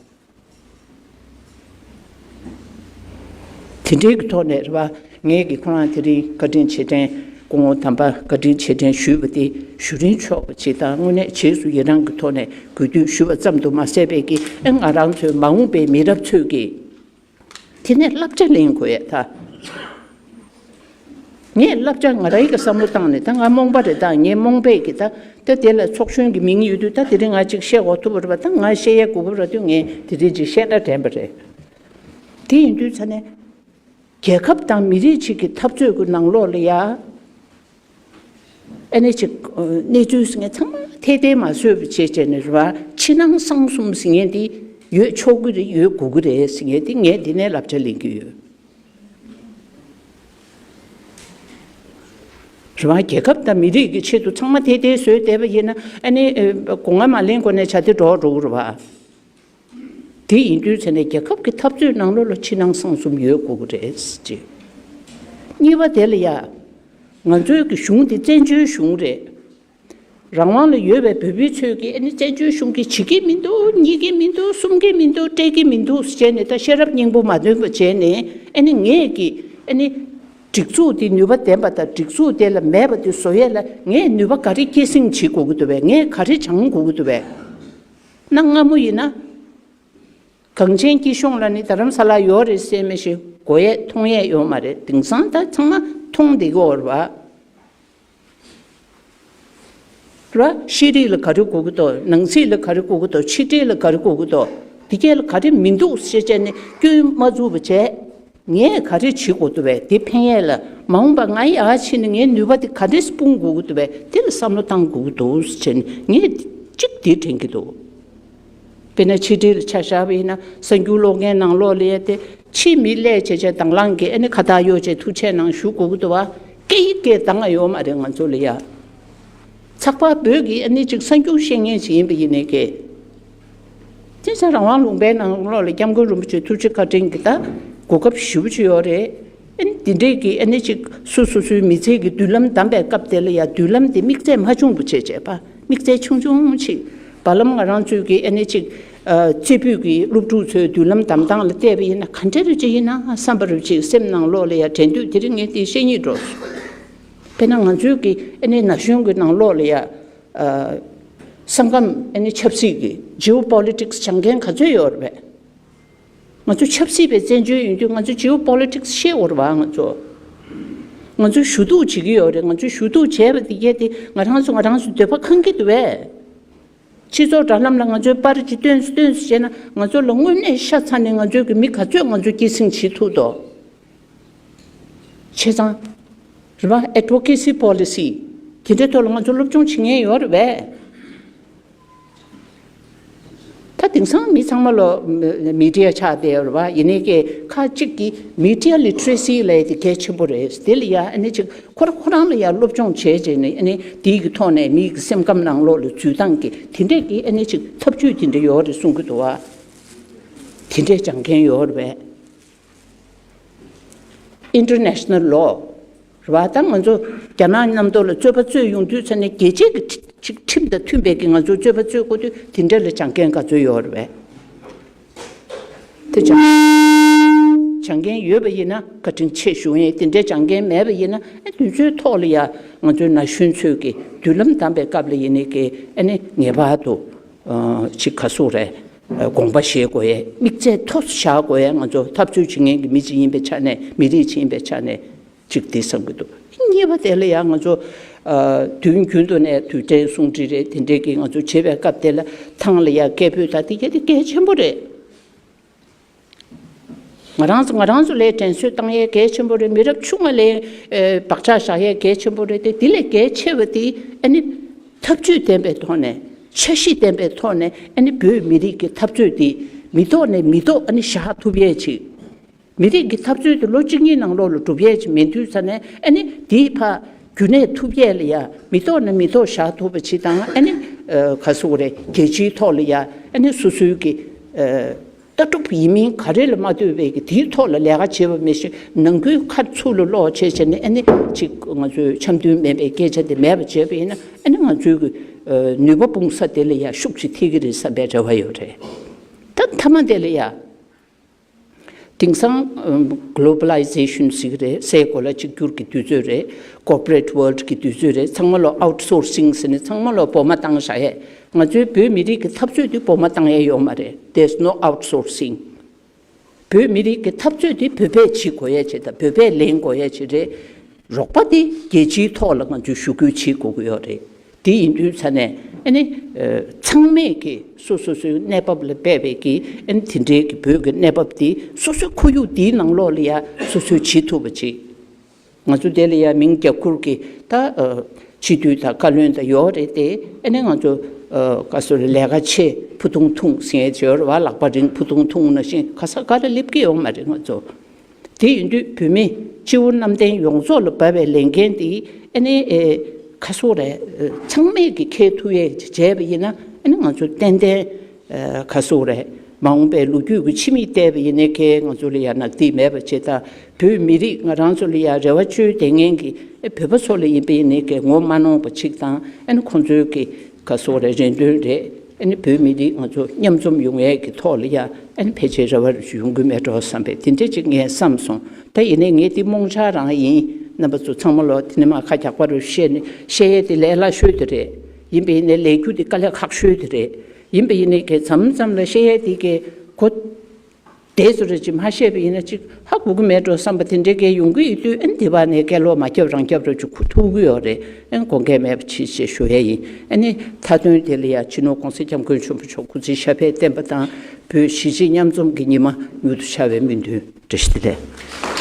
དེ་འདྲའི་གི་ཐོག་ནས་རེད་བ། ངས་ཀྱི་ཁོ་རང་དེ་རིང་བཀའ་དྲིན་རྗེས་དྲན་སྐུ་ངོ་དམ་པ་བཀའ་དྲིན་རྗེས་དྲན་ཞུས་པ་དེ་ཞུ་རིན་ཆོག་པ་ཅིག་དང་དངོས་གནས་རྗེས་སུ་ཡི་རང་གི་ཐོག་ནས་གུས་འདུད་ཞུ་བ་ཙམ་དུ་མ་ཟད་པའི་གི་ཨེ་ང་རང་ཚོའི་མ་འོངས་པའི་མི་རབས་ཚོས་ཀྱི། དེ་ནས་བསླབ་བྱ་ལེན་དགོས་ཡ་ད། ངས་བསླབ་བྱ་ང་རང་གི་བསམ་བློ་བཏང་ནས་ད་ང་རྨོངས་པ་རེད་ད། ངས་རྨོངས་པས་ཀྱི་ད་ད་དེ་ལ་ཚོགས་གཞོན་གྱི་མིང་ཡོད་དུས་ད་དེ་རིང་ང་ཅིག་བཤད་འོ་ཐུབ་པ་རེད་པ། ད་ང་བཤད་ཡས་དགོས་པ་རེད་དུས་ངས་དེ་རིང་ཅིག་བཤད་ན་དྲན་པ་རེད། དེ་ཡིན་དུས་ཚ་ནས་རྒྱལ་ཁབ་དང་མི་རིགས་གཅིག་གི་འཐབ་རྩོད་ཀྱི་ནང་ལོགས་ལ་ཡ། ཨ་ནི་ཅིག་གནས་ཚུལ་ཟེར་མཁན་ཚང་མ་ཐད་ཐད་མ་བཟོས་པ་བྱས་བྱས་ནས་རེད་བ། ཕྱི་ནང་གསང་གསུམ་ཟེར་མཁན་འདི་ཡོད་ཆོག་གི་རེད། ཡོད་དགོས་ཀྱི་རེད་ཟེར་མཁན་འདི་ངས་འདི་ནས་བསླབ་བྱ་ལེན་གྱི་ཡོད། རེད་བ། རྒྱལ་ཁབ་དང་མི་རིགས་ཀྱི་ཆེད་དུ་ཚང་མ་ཐད་ཐད་བཟོས་བསྡད་པ་ཡིན་ན་ཨ་ནི་སྒོ་ང་མ་ལེན་གོ་ནས་བྱ་དེ་འགྲོ་འགྲོ་གི་རེད་བ། དེ་ཡིན་དུས་ཚེ་ནས་རྒྱལ་ཁབ་ཀྱི་འཐབ་རྩོད་ནང་ལོགས་ལ་ཕྱི་ནང་གསང་གསུམ་ཡོད་དགོས་ཀྱི་རེད་ཅེས། གཉིས་པ་དེ་ལ་ཡ། ང་ཚོའི་གི་གཞུང་དེ་བཙན་བྱོལ་གཞུང་རེད། རང་དབང་ལ་ཡོད་པའི་བོད་པའི་ཚོས་ཀྱིས་ཨ་ནི་བཙན་བྱོལ་གཞུང་གིས་བྱེད་ཀྱི་མི་འདུག་གཉིས་ཀྱི་མི་འདུག་གསུམ་གྱི་མི་འདུག་སྤྲད་ཀྱི་མི་འདུག་ཟེར་ནས་ད་ཤེས་རབ་སྙིང་པོ་མ་འདོན་པ་བྱས་ནས་ཨ་ནི་ངས་ཀྱི་ཨ་ནི་སྒྲིག་འཛུགས་དེ་ནུས་པ་ལྡན་པ་དང་སྒྲིག་འཛུགས་དེ་ལ་མེད་པ་དེ་བཟོ་ཡས་ལ་ངས་ནུས་པ་ག་རེ་སྐྱེད་སྲིང་བྱེད་དགོས་ཀྱི་འདུག་བས། ངས་ག་རེ་སྦྱང་དགོས་ཀྱི་འདུག་བས། གནའ་སྔ་མོ་ཡིན་ན། གངས་ཅན་སྐྱིད་གཤོངས་ལ་ནི་རྡ་རམ་ས་ལ་ཡོད་རེད་ཟེར་མི་ཞིག་གོ་ཡས་མཐོང་ཡས་ཡོད་མ་རེད། དེང་སང་ད་ཚང་མ་མཐོང་བསྡད་ཀྱི་ཡོད་རེད་བ། ར་ཤེས་རིག་ལ་ག་རེ་དགོས་ཀྱི་འདུག་ནང་སྲིད་ལ་ག་རེ་དགོས་ཀྱི་འདུག་ཕྱི་འབྲེལ་ལ་ག་རེ་དགོས་ཀྱི་འདུག་འདི་གས་ལ་ག་རེ་མི་འདུག་ཞེས་བྱས་ནས་སྐྱོན་མ་བཙུགས་པ་བྱས། ངས་ག་རེ་བྱེད་དགོས་འདུག་བས། དེ་ཕན་ཡས་ལ་མ་འོངས་པ་ང་ཡར་ཕྱིན་ནས་ངའི་ནུས་པ་དེ་ག་འདྲས་སྤུངས་དགོས་ཀྱི་འདུག་བས། དེ་ལ་བསམ་བློ་བཏང་དགོས་ཀྱི་འདུག་ཟེར་ནས་ངས་གཅིག་དེ་དྲན་གྱི་འདུག་དཔེར་ན་ཕྱི་འབྲེལ་ཆ་བཞག་པ་ཡིན་ན་གསར་འགྱུར་ཀློག་མཁན་ནང་ལོགས་ལ་ཡ་དེ་ཕྱི་མི་སླེབས་བྱས་བྱས་དང་བླངས་ཀྱིས་ཨ་ནི་ཁ་བཏགས་གཡོག་བྱས་ཐུགས་རྗེ་གནང་ཞུ་དགོས་ཀྱི་འདུག་བ། སྐད་ཡིག་སྐད་བཏང་ང་ཡོད་མ་རེད་ང་ཚོ་ལ་ཡ། ཚགས་པར་བོད་ཀྱི་ཨ་ནི་ཅིག་གསར་འགྱུར་བཤད་མཁན་ཞིག་ཡིན་པ་ཡིན་ནའི་ཀྱེ། དེ་ཚེ་རང་དབང་ལུང་པའི་ནང་ལོགས་ལ་སྐྱབས་མགོན་རིན་པོ་ཆེ་ཐུགས་རྗེ་བཀའ་དྲིན་གྱིས་ད་གོ་སྐབས་ཞེ་པོ་ཅིག་ཡོད་རེད། ཨ་ནི་འདི་འདྲས་ཀྱི་ཨ་ནི་ཅིག་སོ་སོ་སོའི་མི་ཚེ་གི་མདུན་ལམ་བདམས་པའི་སྐབས་དེ་ལ་ཡ་མདུན་ལམ་དེ་དམིགས་བརྩེ་མ་ཆུང་བ་བྱས་བྱས་པ། དམིགས་བརྩེ་ཆུང་ཆུང་ཅིག་བར་ལམ་ང་རང་ཚོའི་གི་ཨ་ནི་ཅིག་ཨ་རྩེ་ཕུད་ཀྱི་སློབ་ཕྲུག་ཚོའི་མདུན་ལམ་བདམས་སྟངས་ལ་བལྟས་པ་ཡིན་ན་ག་འདྲ་རུ་ཅིག་ཡིན་ན་བསམ་པ་རུ་ཅིག་སེམས་ནང་ལོགས་ལ་ཡ་དྲན་དུས་དེ་རིང་ངས་དེ་བཤད་སྙིང་འདོད་སོང་། དཔེར་ན་ང་ཚོའི་གི་ཨ་ནི་ན་གཞོན་གྱི་ནང་ལོགས་ལ་ཡ། ཨ་ས་ཁམས་ཨ་ནི་ཆབ་སྲིད་ཀྱི་ཇི་ཨོ་པོ་ལི་ཊིག་སི་སྦྱང་མཁན་ག་ཚོད་ཡོད་རེད་པས། ང་ཚོ་ཆབ་སྲིད་པའི་བཙན་བྱོལ་ཡིན་དུས་ང་ཚོ་ཇི་ཨོ་པོ་ལི་ཊིག་སི་ཤེས་འོར་བ་ང་ཚོ། ང་ཚོ་ཞུ་གཏུག་བྱེད་ཀྱི་ཡོད་རེད། ང་ཚོ་ཞུ་གཏུག་བྱས་པ་དེ་གས་དེ་ང་རང་ཚོ་ང་རང་ཚོ་འདོད་པ་ཁེངས་ཀྱི་འདུག་བས། སྤྱི་ཚོགས་དྲ་ལམ་ལ་ང་ཚོའི་པར་ཅིག་སྟོན་སྟོན་བྱས་ན་ང་ཚོ་ལ་དངོས་གནས་ཤ་ཚ་ནས་ང་ཚོའི་གི་མི་ག་ཚོད་ང་ཚོ་སྐྱེད་སྲིང་བྱེད་ཐུབ་དོ། བྱས་ཙང་། རེད་བ། ཨེ་ཌི་ཝོ་ཀེ་སི་པོ་ལི་སི་དེ་འདྲའི་ཐོག་ལ་ང་ཚོ་སློབ་སྦྱོང་བྱེད་མཁན་ཡོད་རེད་བས། ད་ དེང་སང་མི་ཚང་མ་ལོ་མི་ཌི་ཡ་ཆགས་བསྡད་ཡོད་རེད་བ། ཡིན་ནའི་ཀྱེ་ཁ་ཅིག་གིས་མི་ཌི་ཡ་ལི་ཊི་རེ་སི་ལབ་ཡས་དེ་གལ་ཆེན་པོ་རེད། དེ་ལ་ཡ་ཨ་ནི་ཅིག་ཁོ་རང་ཁོ་རང་ལ་ཡ་སློབ་སྦྱོང་བྱས་བྱས་ནས་ཨ་ནི་དེའི་གི་ཐོག་ནས་མིའི་གི་སེམས་ཁམས་ནང་ལོགས་ལ་འཛུལ་སྟངས་ཀྱི་དེ་འདྲས་ཀྱི་ཨ་ནི་ཅིག་ཐབས་ཇུས་དེ་འདྲས་ཡོད་རེད་གསུང་གི་འདུག་བ། དེ་འདྲས་སྦྱང་མཁན་ཡོད་རེད་པས། International law རེད་བ། ད་ང་ཚོ་རྒྱ་ནག་མཉམ་དུ་ལ་རྩོད་པ་རྩོད་ཡོང་དུས་ཚེ་ནས་རྒྱལ་སྤྱིའི་གི་ཁྲི་ཁྲིམས་དང་མཐུན་པའི་གི་ང་ཚོ་རྩོད་པ་རྩོད་དགོས་དུས་དེ་འདྲ་ལ་སྦྱང་མཁན་ག་ཚོད་ཡོད་རེད་བས། དེ་སྦྱང་སྦྱང་མཁན་ཡོད་པ་ཡིན་ན་བཀའ་དྲིན་ཆེ་ཞུ་ཡིན། དེ་འདྲའི་སྦྱང་མཁན་མེད་པ་ཡིན་ན་ཨ་དུས་ཚོད་ཐོག་ལ་ཡ་ང་ཚོའི་ན་གཞོན་ཚོས་ཀྱི་མདུན་ལམ་བདམས་པའི་སྐབས་ལ་ཡིན་ནའི་གི་ཨ་ནི་ངེས་པར་དུ་ཅིག་ག་ཟེར་དགོས་རེད། དགོངས་པ་བཞེས་དགོས་ཡས། དམིགས་ཚད་མཐོ་བཞག་དགོས་ཡས། ང་ཚོ་འཐབ་རྩོད་བྱེད་མཁན་གྱི་མི་ཅིག་ཡིན་པའི་ཆ་ནས། མི་རིགས་ཅིག་ཡིན་པའི་ཆ་ནས་ཅིག་དེ་བསམ་གྱི་འདུག་གཉིས་པ་དེ་ལ་ཡང་ང་ཚོ་དུས་རྒྱུན་དུ་ནས་དུས་དྲན་གསུང་འཕྲིན་རེད། དེ་འདྲས་ཀྱི་ང་ཚོ་བྱེད་པའི་སྐབས་དེ་ལ་ཐང་ལ་ཡ་སྐད་འབོད་ད་དེ་གལ་དེ་གལ་ཆེན་པོ་རེད། ང་རང་ཚོ་ང་རང་ཚོ་ལ་དྲན་གསོ་བཏང་ཡས་གལ་ཆེན་པོ་རེད། མི་རབས་ཆུང་བ་ལ་བག་ཆགས་བཞག་ཡས་གལ་ཆེན་པོ་རེད་དེ། དེ་ལས་གལ་ཆེ་བ་དེ་ཨ་ནི་ཐབས་ཇུས་ལྡན་པའི་ཐོག་ནས། འཆར་གཞི་ལྡན་པའི་ཐོག་ནས་ཨ་ནི་བོད་མི་རིགས་ཀྱི་འཐབ་རྩོད་དེ་མི་ཐོག་ནས་མི་ཐོག་ཨ་ནི་བཞག་ཐུབ་ཡས་ཅིག་མི་རིགས་ཀྱི་འཐབ་རྩོད་དེ་ལོ་གཅིག་གཉིས་ནང་ལོགས་ལ་སྒྲུབ་ཡས་ཅིག་མེད་དུས་ཙ་ནས་ཨ་ནི་དེའི་ཕ་རྒྱུན་གནས་ཐུབ་ཡས་ལ་ཡ་མི་ཐོག་ནས་མི་ཐོག་བཞག་ཐུབ་པ་ཅིག་དང་། ཨ་ནི་ག་ཟེར་དགོས་རེད། རྒྱལ་སྤྱིའི་ཐོག་ལ་ཡ་ཨ་ནི་སོ་སོའི་གི་ལྟ་གྲུབ་ཡིན་མིན་ག་རེ་ལ་མ་ལྟོས་པའི་གི་དེའི་ཐོག་ལ་ལས་ཀ་བྱེད་པ་མི་ཤེས། ནང་ཁུལ་ཁ་ཚུར་ལ་སློག་བྱས་བྱས་ནས་ཨ་ནི་ཅིག་ང་ཚོའི་འཆམ་མཐུན་མེད་པའི་སྐད་ཆ་དེ་མེད་པ་བྱས་པ་ཡིན་ན་ཨ་ནི་ང་ཚོའི་གི་ནུས་པ་སྤུངས་ས་དེ་ལ་ཡ་ཤུགས་ཅིག་ཐེབས་ཀྱི་རེད་བསམ་པའི་རེ་བ་ཡོད་རེད། ད་མཐའ་མ་དེ་ལ་ཡ། དེང་སང་གོ་ལོ་བ་ལའི་ཟེ་ཤན་ཟེར་གི་རེད། སའི་གོ་ལ་གཅིག་གྱུར་གྱི་དུས་ཚོད་རེད། ཀོར་པོ་རེ་ཊི་ཝོལ་ཌི་གི་དུས་ཚོད་རེད། ཚང་མ་ལོ་ཨའུཊ་སོར་སིང་ཟེར་ནས་ཚང་མ་ལོ་བོད་མ་བཏང་བཞག་ཡས། ང་ཚོའི་བོད་མི་རིགས་ཀྱི་འཐབ་རྩོད་དེ་བོད་མ་བཏང་ཡས་ཡོད་མ་རེད། There's no outsourcing. བོད་མི་རིགས་ཀྱི་འཐབ་རྩོད་དེ་བོད་པས་བྱེད་དགོས་ཡས་ཅིག་དང་བོད་པས་ལེན་དགོས་ཡས་ཅིག་རེད། རོགས་པ་དེ་རྒྱལ་སྤྱིའི་ཐོག་ལ་ང་ཚོས་ཞུ་སྐུལ་བྱེད་དགོས་ཀྱི་ཡོད་རེད། དེ་ཡིན་དུས་ཙ་ནས་ཨ་ནི་ཚང་མས་ཀྱི་སོ་སོ་སོའི་གནས་བབ་ལ་འབད་པའི་གི་ཨ་ནི་དེ་འདྲའི་གི་བོད་ཀྱི་གནས་བབ་དེ་སོ་སོའི་ཁོར་ཡུག་དེའི་ནང་ལོགས་ལ་ཡ་སོ་སོས་བྱེད་ཐུབ་པ་ཅིག་ང་ཚོ་དེ་ལ་ཡ་མིང་རྒྱབ་ཁུར་གྱི་ད་སྤྱི་འཐུས་དང་བཀའ་བློན་དང་ཡོད་རེད་དེ། ཨ་ནི་ང་ཚོ་ག་ཟེར་ལས་ཀ་ཆེ་ཕུ་ཐུང་ཐུང་ཟེར་ཡས་ཡོད་རེད་བ། ལག་པ་རིང་ཕུ་ཐུང་ཐུང་ནང་བཞིན་ག་ས་ག་ལ་སླེབས་ཀྱི་ཡོད་མ་རེད་ང་ཚོ། དེ་ཡིན་དུས་བོད་མི་སྤྱི་བོ་གནམ་བསྟན་ཡོངས་རྫོགས་ལ་བབས་པའི་ལས་འགན་དེ་ཨ་ནི་ག་ཟེར་རེད། ཚང་མས་ཀྱི་འཁྱེར་ཐུབ་ཡས་བྱས་པ་ཡིན་ན་ཨ་ནི་ང་ཚོ་ཏན་ཏན་ག་ཟེར་རེད། མ་འོངས་པའི་ལོ་རྒྱུས་ཀྱི་ཕྱི་མིག་བལྟས་པ་ཡིན་ནའི་ཁའི་ང་ཚོ་ལ་ཡང་ནག་ཐིག་མེད་པ་བྱེད། ད་བོད་མི་རིགས་ང་རང་ཚོ་ལ་ཡང་རེ་བ་བཅོལ་བསྡད་མཁན་གྱི་ཨེ་བོད་པ་ཚོ་ལ་ཡིན་པ་ཡིན་ནའི་ཁའི་ངོ་མ་གནོང་བ་ཅིག་དང་། ཨ་ནི་ཁོང་ཚོའི་གི་ག་ཟེར་རེད། རེ་འདུན་རེད། ཨ་ནི་བོད་མི་རིགས་ང་ཚོ་མཉམ་འཛོམས་ཡོང་ཡས་ཀྱི་ཐོག་ལ་ཡང་ཨ་ནི་ཕལ་ཆེར་རེ་བ་ཡོང་གི་མེད་འགྲོ་བསམ་པའི་དེ་འདྲས་ཅིག་ངས་བསམ་སོང་། ད་ཡིན་ནའི་ངས་འདི་རྨོངས་འཆར་རང་ཡིན། རྣམ་པ་ཚོ་ཚང་མ་ལོ་དེ་ནས་མ་ཁ་རྒྱག་པ་རུ་བཤད་ནས་བཤད་ཡས་དེ་ལས་སླ་ཤོས་དེ་རེད། ཡིན་པ་ཡིན་ནའི་ལས་རྒྱུ་དེ་དཀའ་ལས་ཁག་ཤོས་དེ་རེད། ཡིན་པ་ཡིན་ནའི་གལ་མཚམས་མཚམས་ལ་བཤད་ཡས་དེ་གའི་གོ་བདེ་བཟོ་རེ་ཅིག་མ་བཤད་པ་ཡིན་ན་ཅིག་ཧ་གོ་གི་མེད་འགྲོ་བསམ་པ་དེ་འདྲའི་གའི་ཡོང་གི་ཡོད་དུས། ཨ་ནི་དེ་བ་ནས་སྐད་ལོག་མ་རྒྱབ་རང་རྒྱབ་རེ་ཅིག་གོ་ཐུབ་ཀྱི་ཡོད་རེད། ཨ་ནི་དགོངས་འགལ་མེད་པ་ཅིག་ཅེས་ཞུ་ཡས་ཡིན། ཨ་ནི་མཐའ་དོན་དེ་ལ་ཡ་སྤྱི་ནོར་༸གོང་ས་༸སྐྱབས་མགོན་ཆེན་པོ་མཆོག་སྐུ་ཚེ་ཞབས་པད་བརྟན་པ་དང་། བོད་གཞིས་བྱེས་མཉམ་འཛོམས་ཀྱི་ཉི་མ་མྱུར་དུ་ཤར་བའི་སྨོན་འདུན། བཀྲ་ཤིས་བདེ་ལེགས།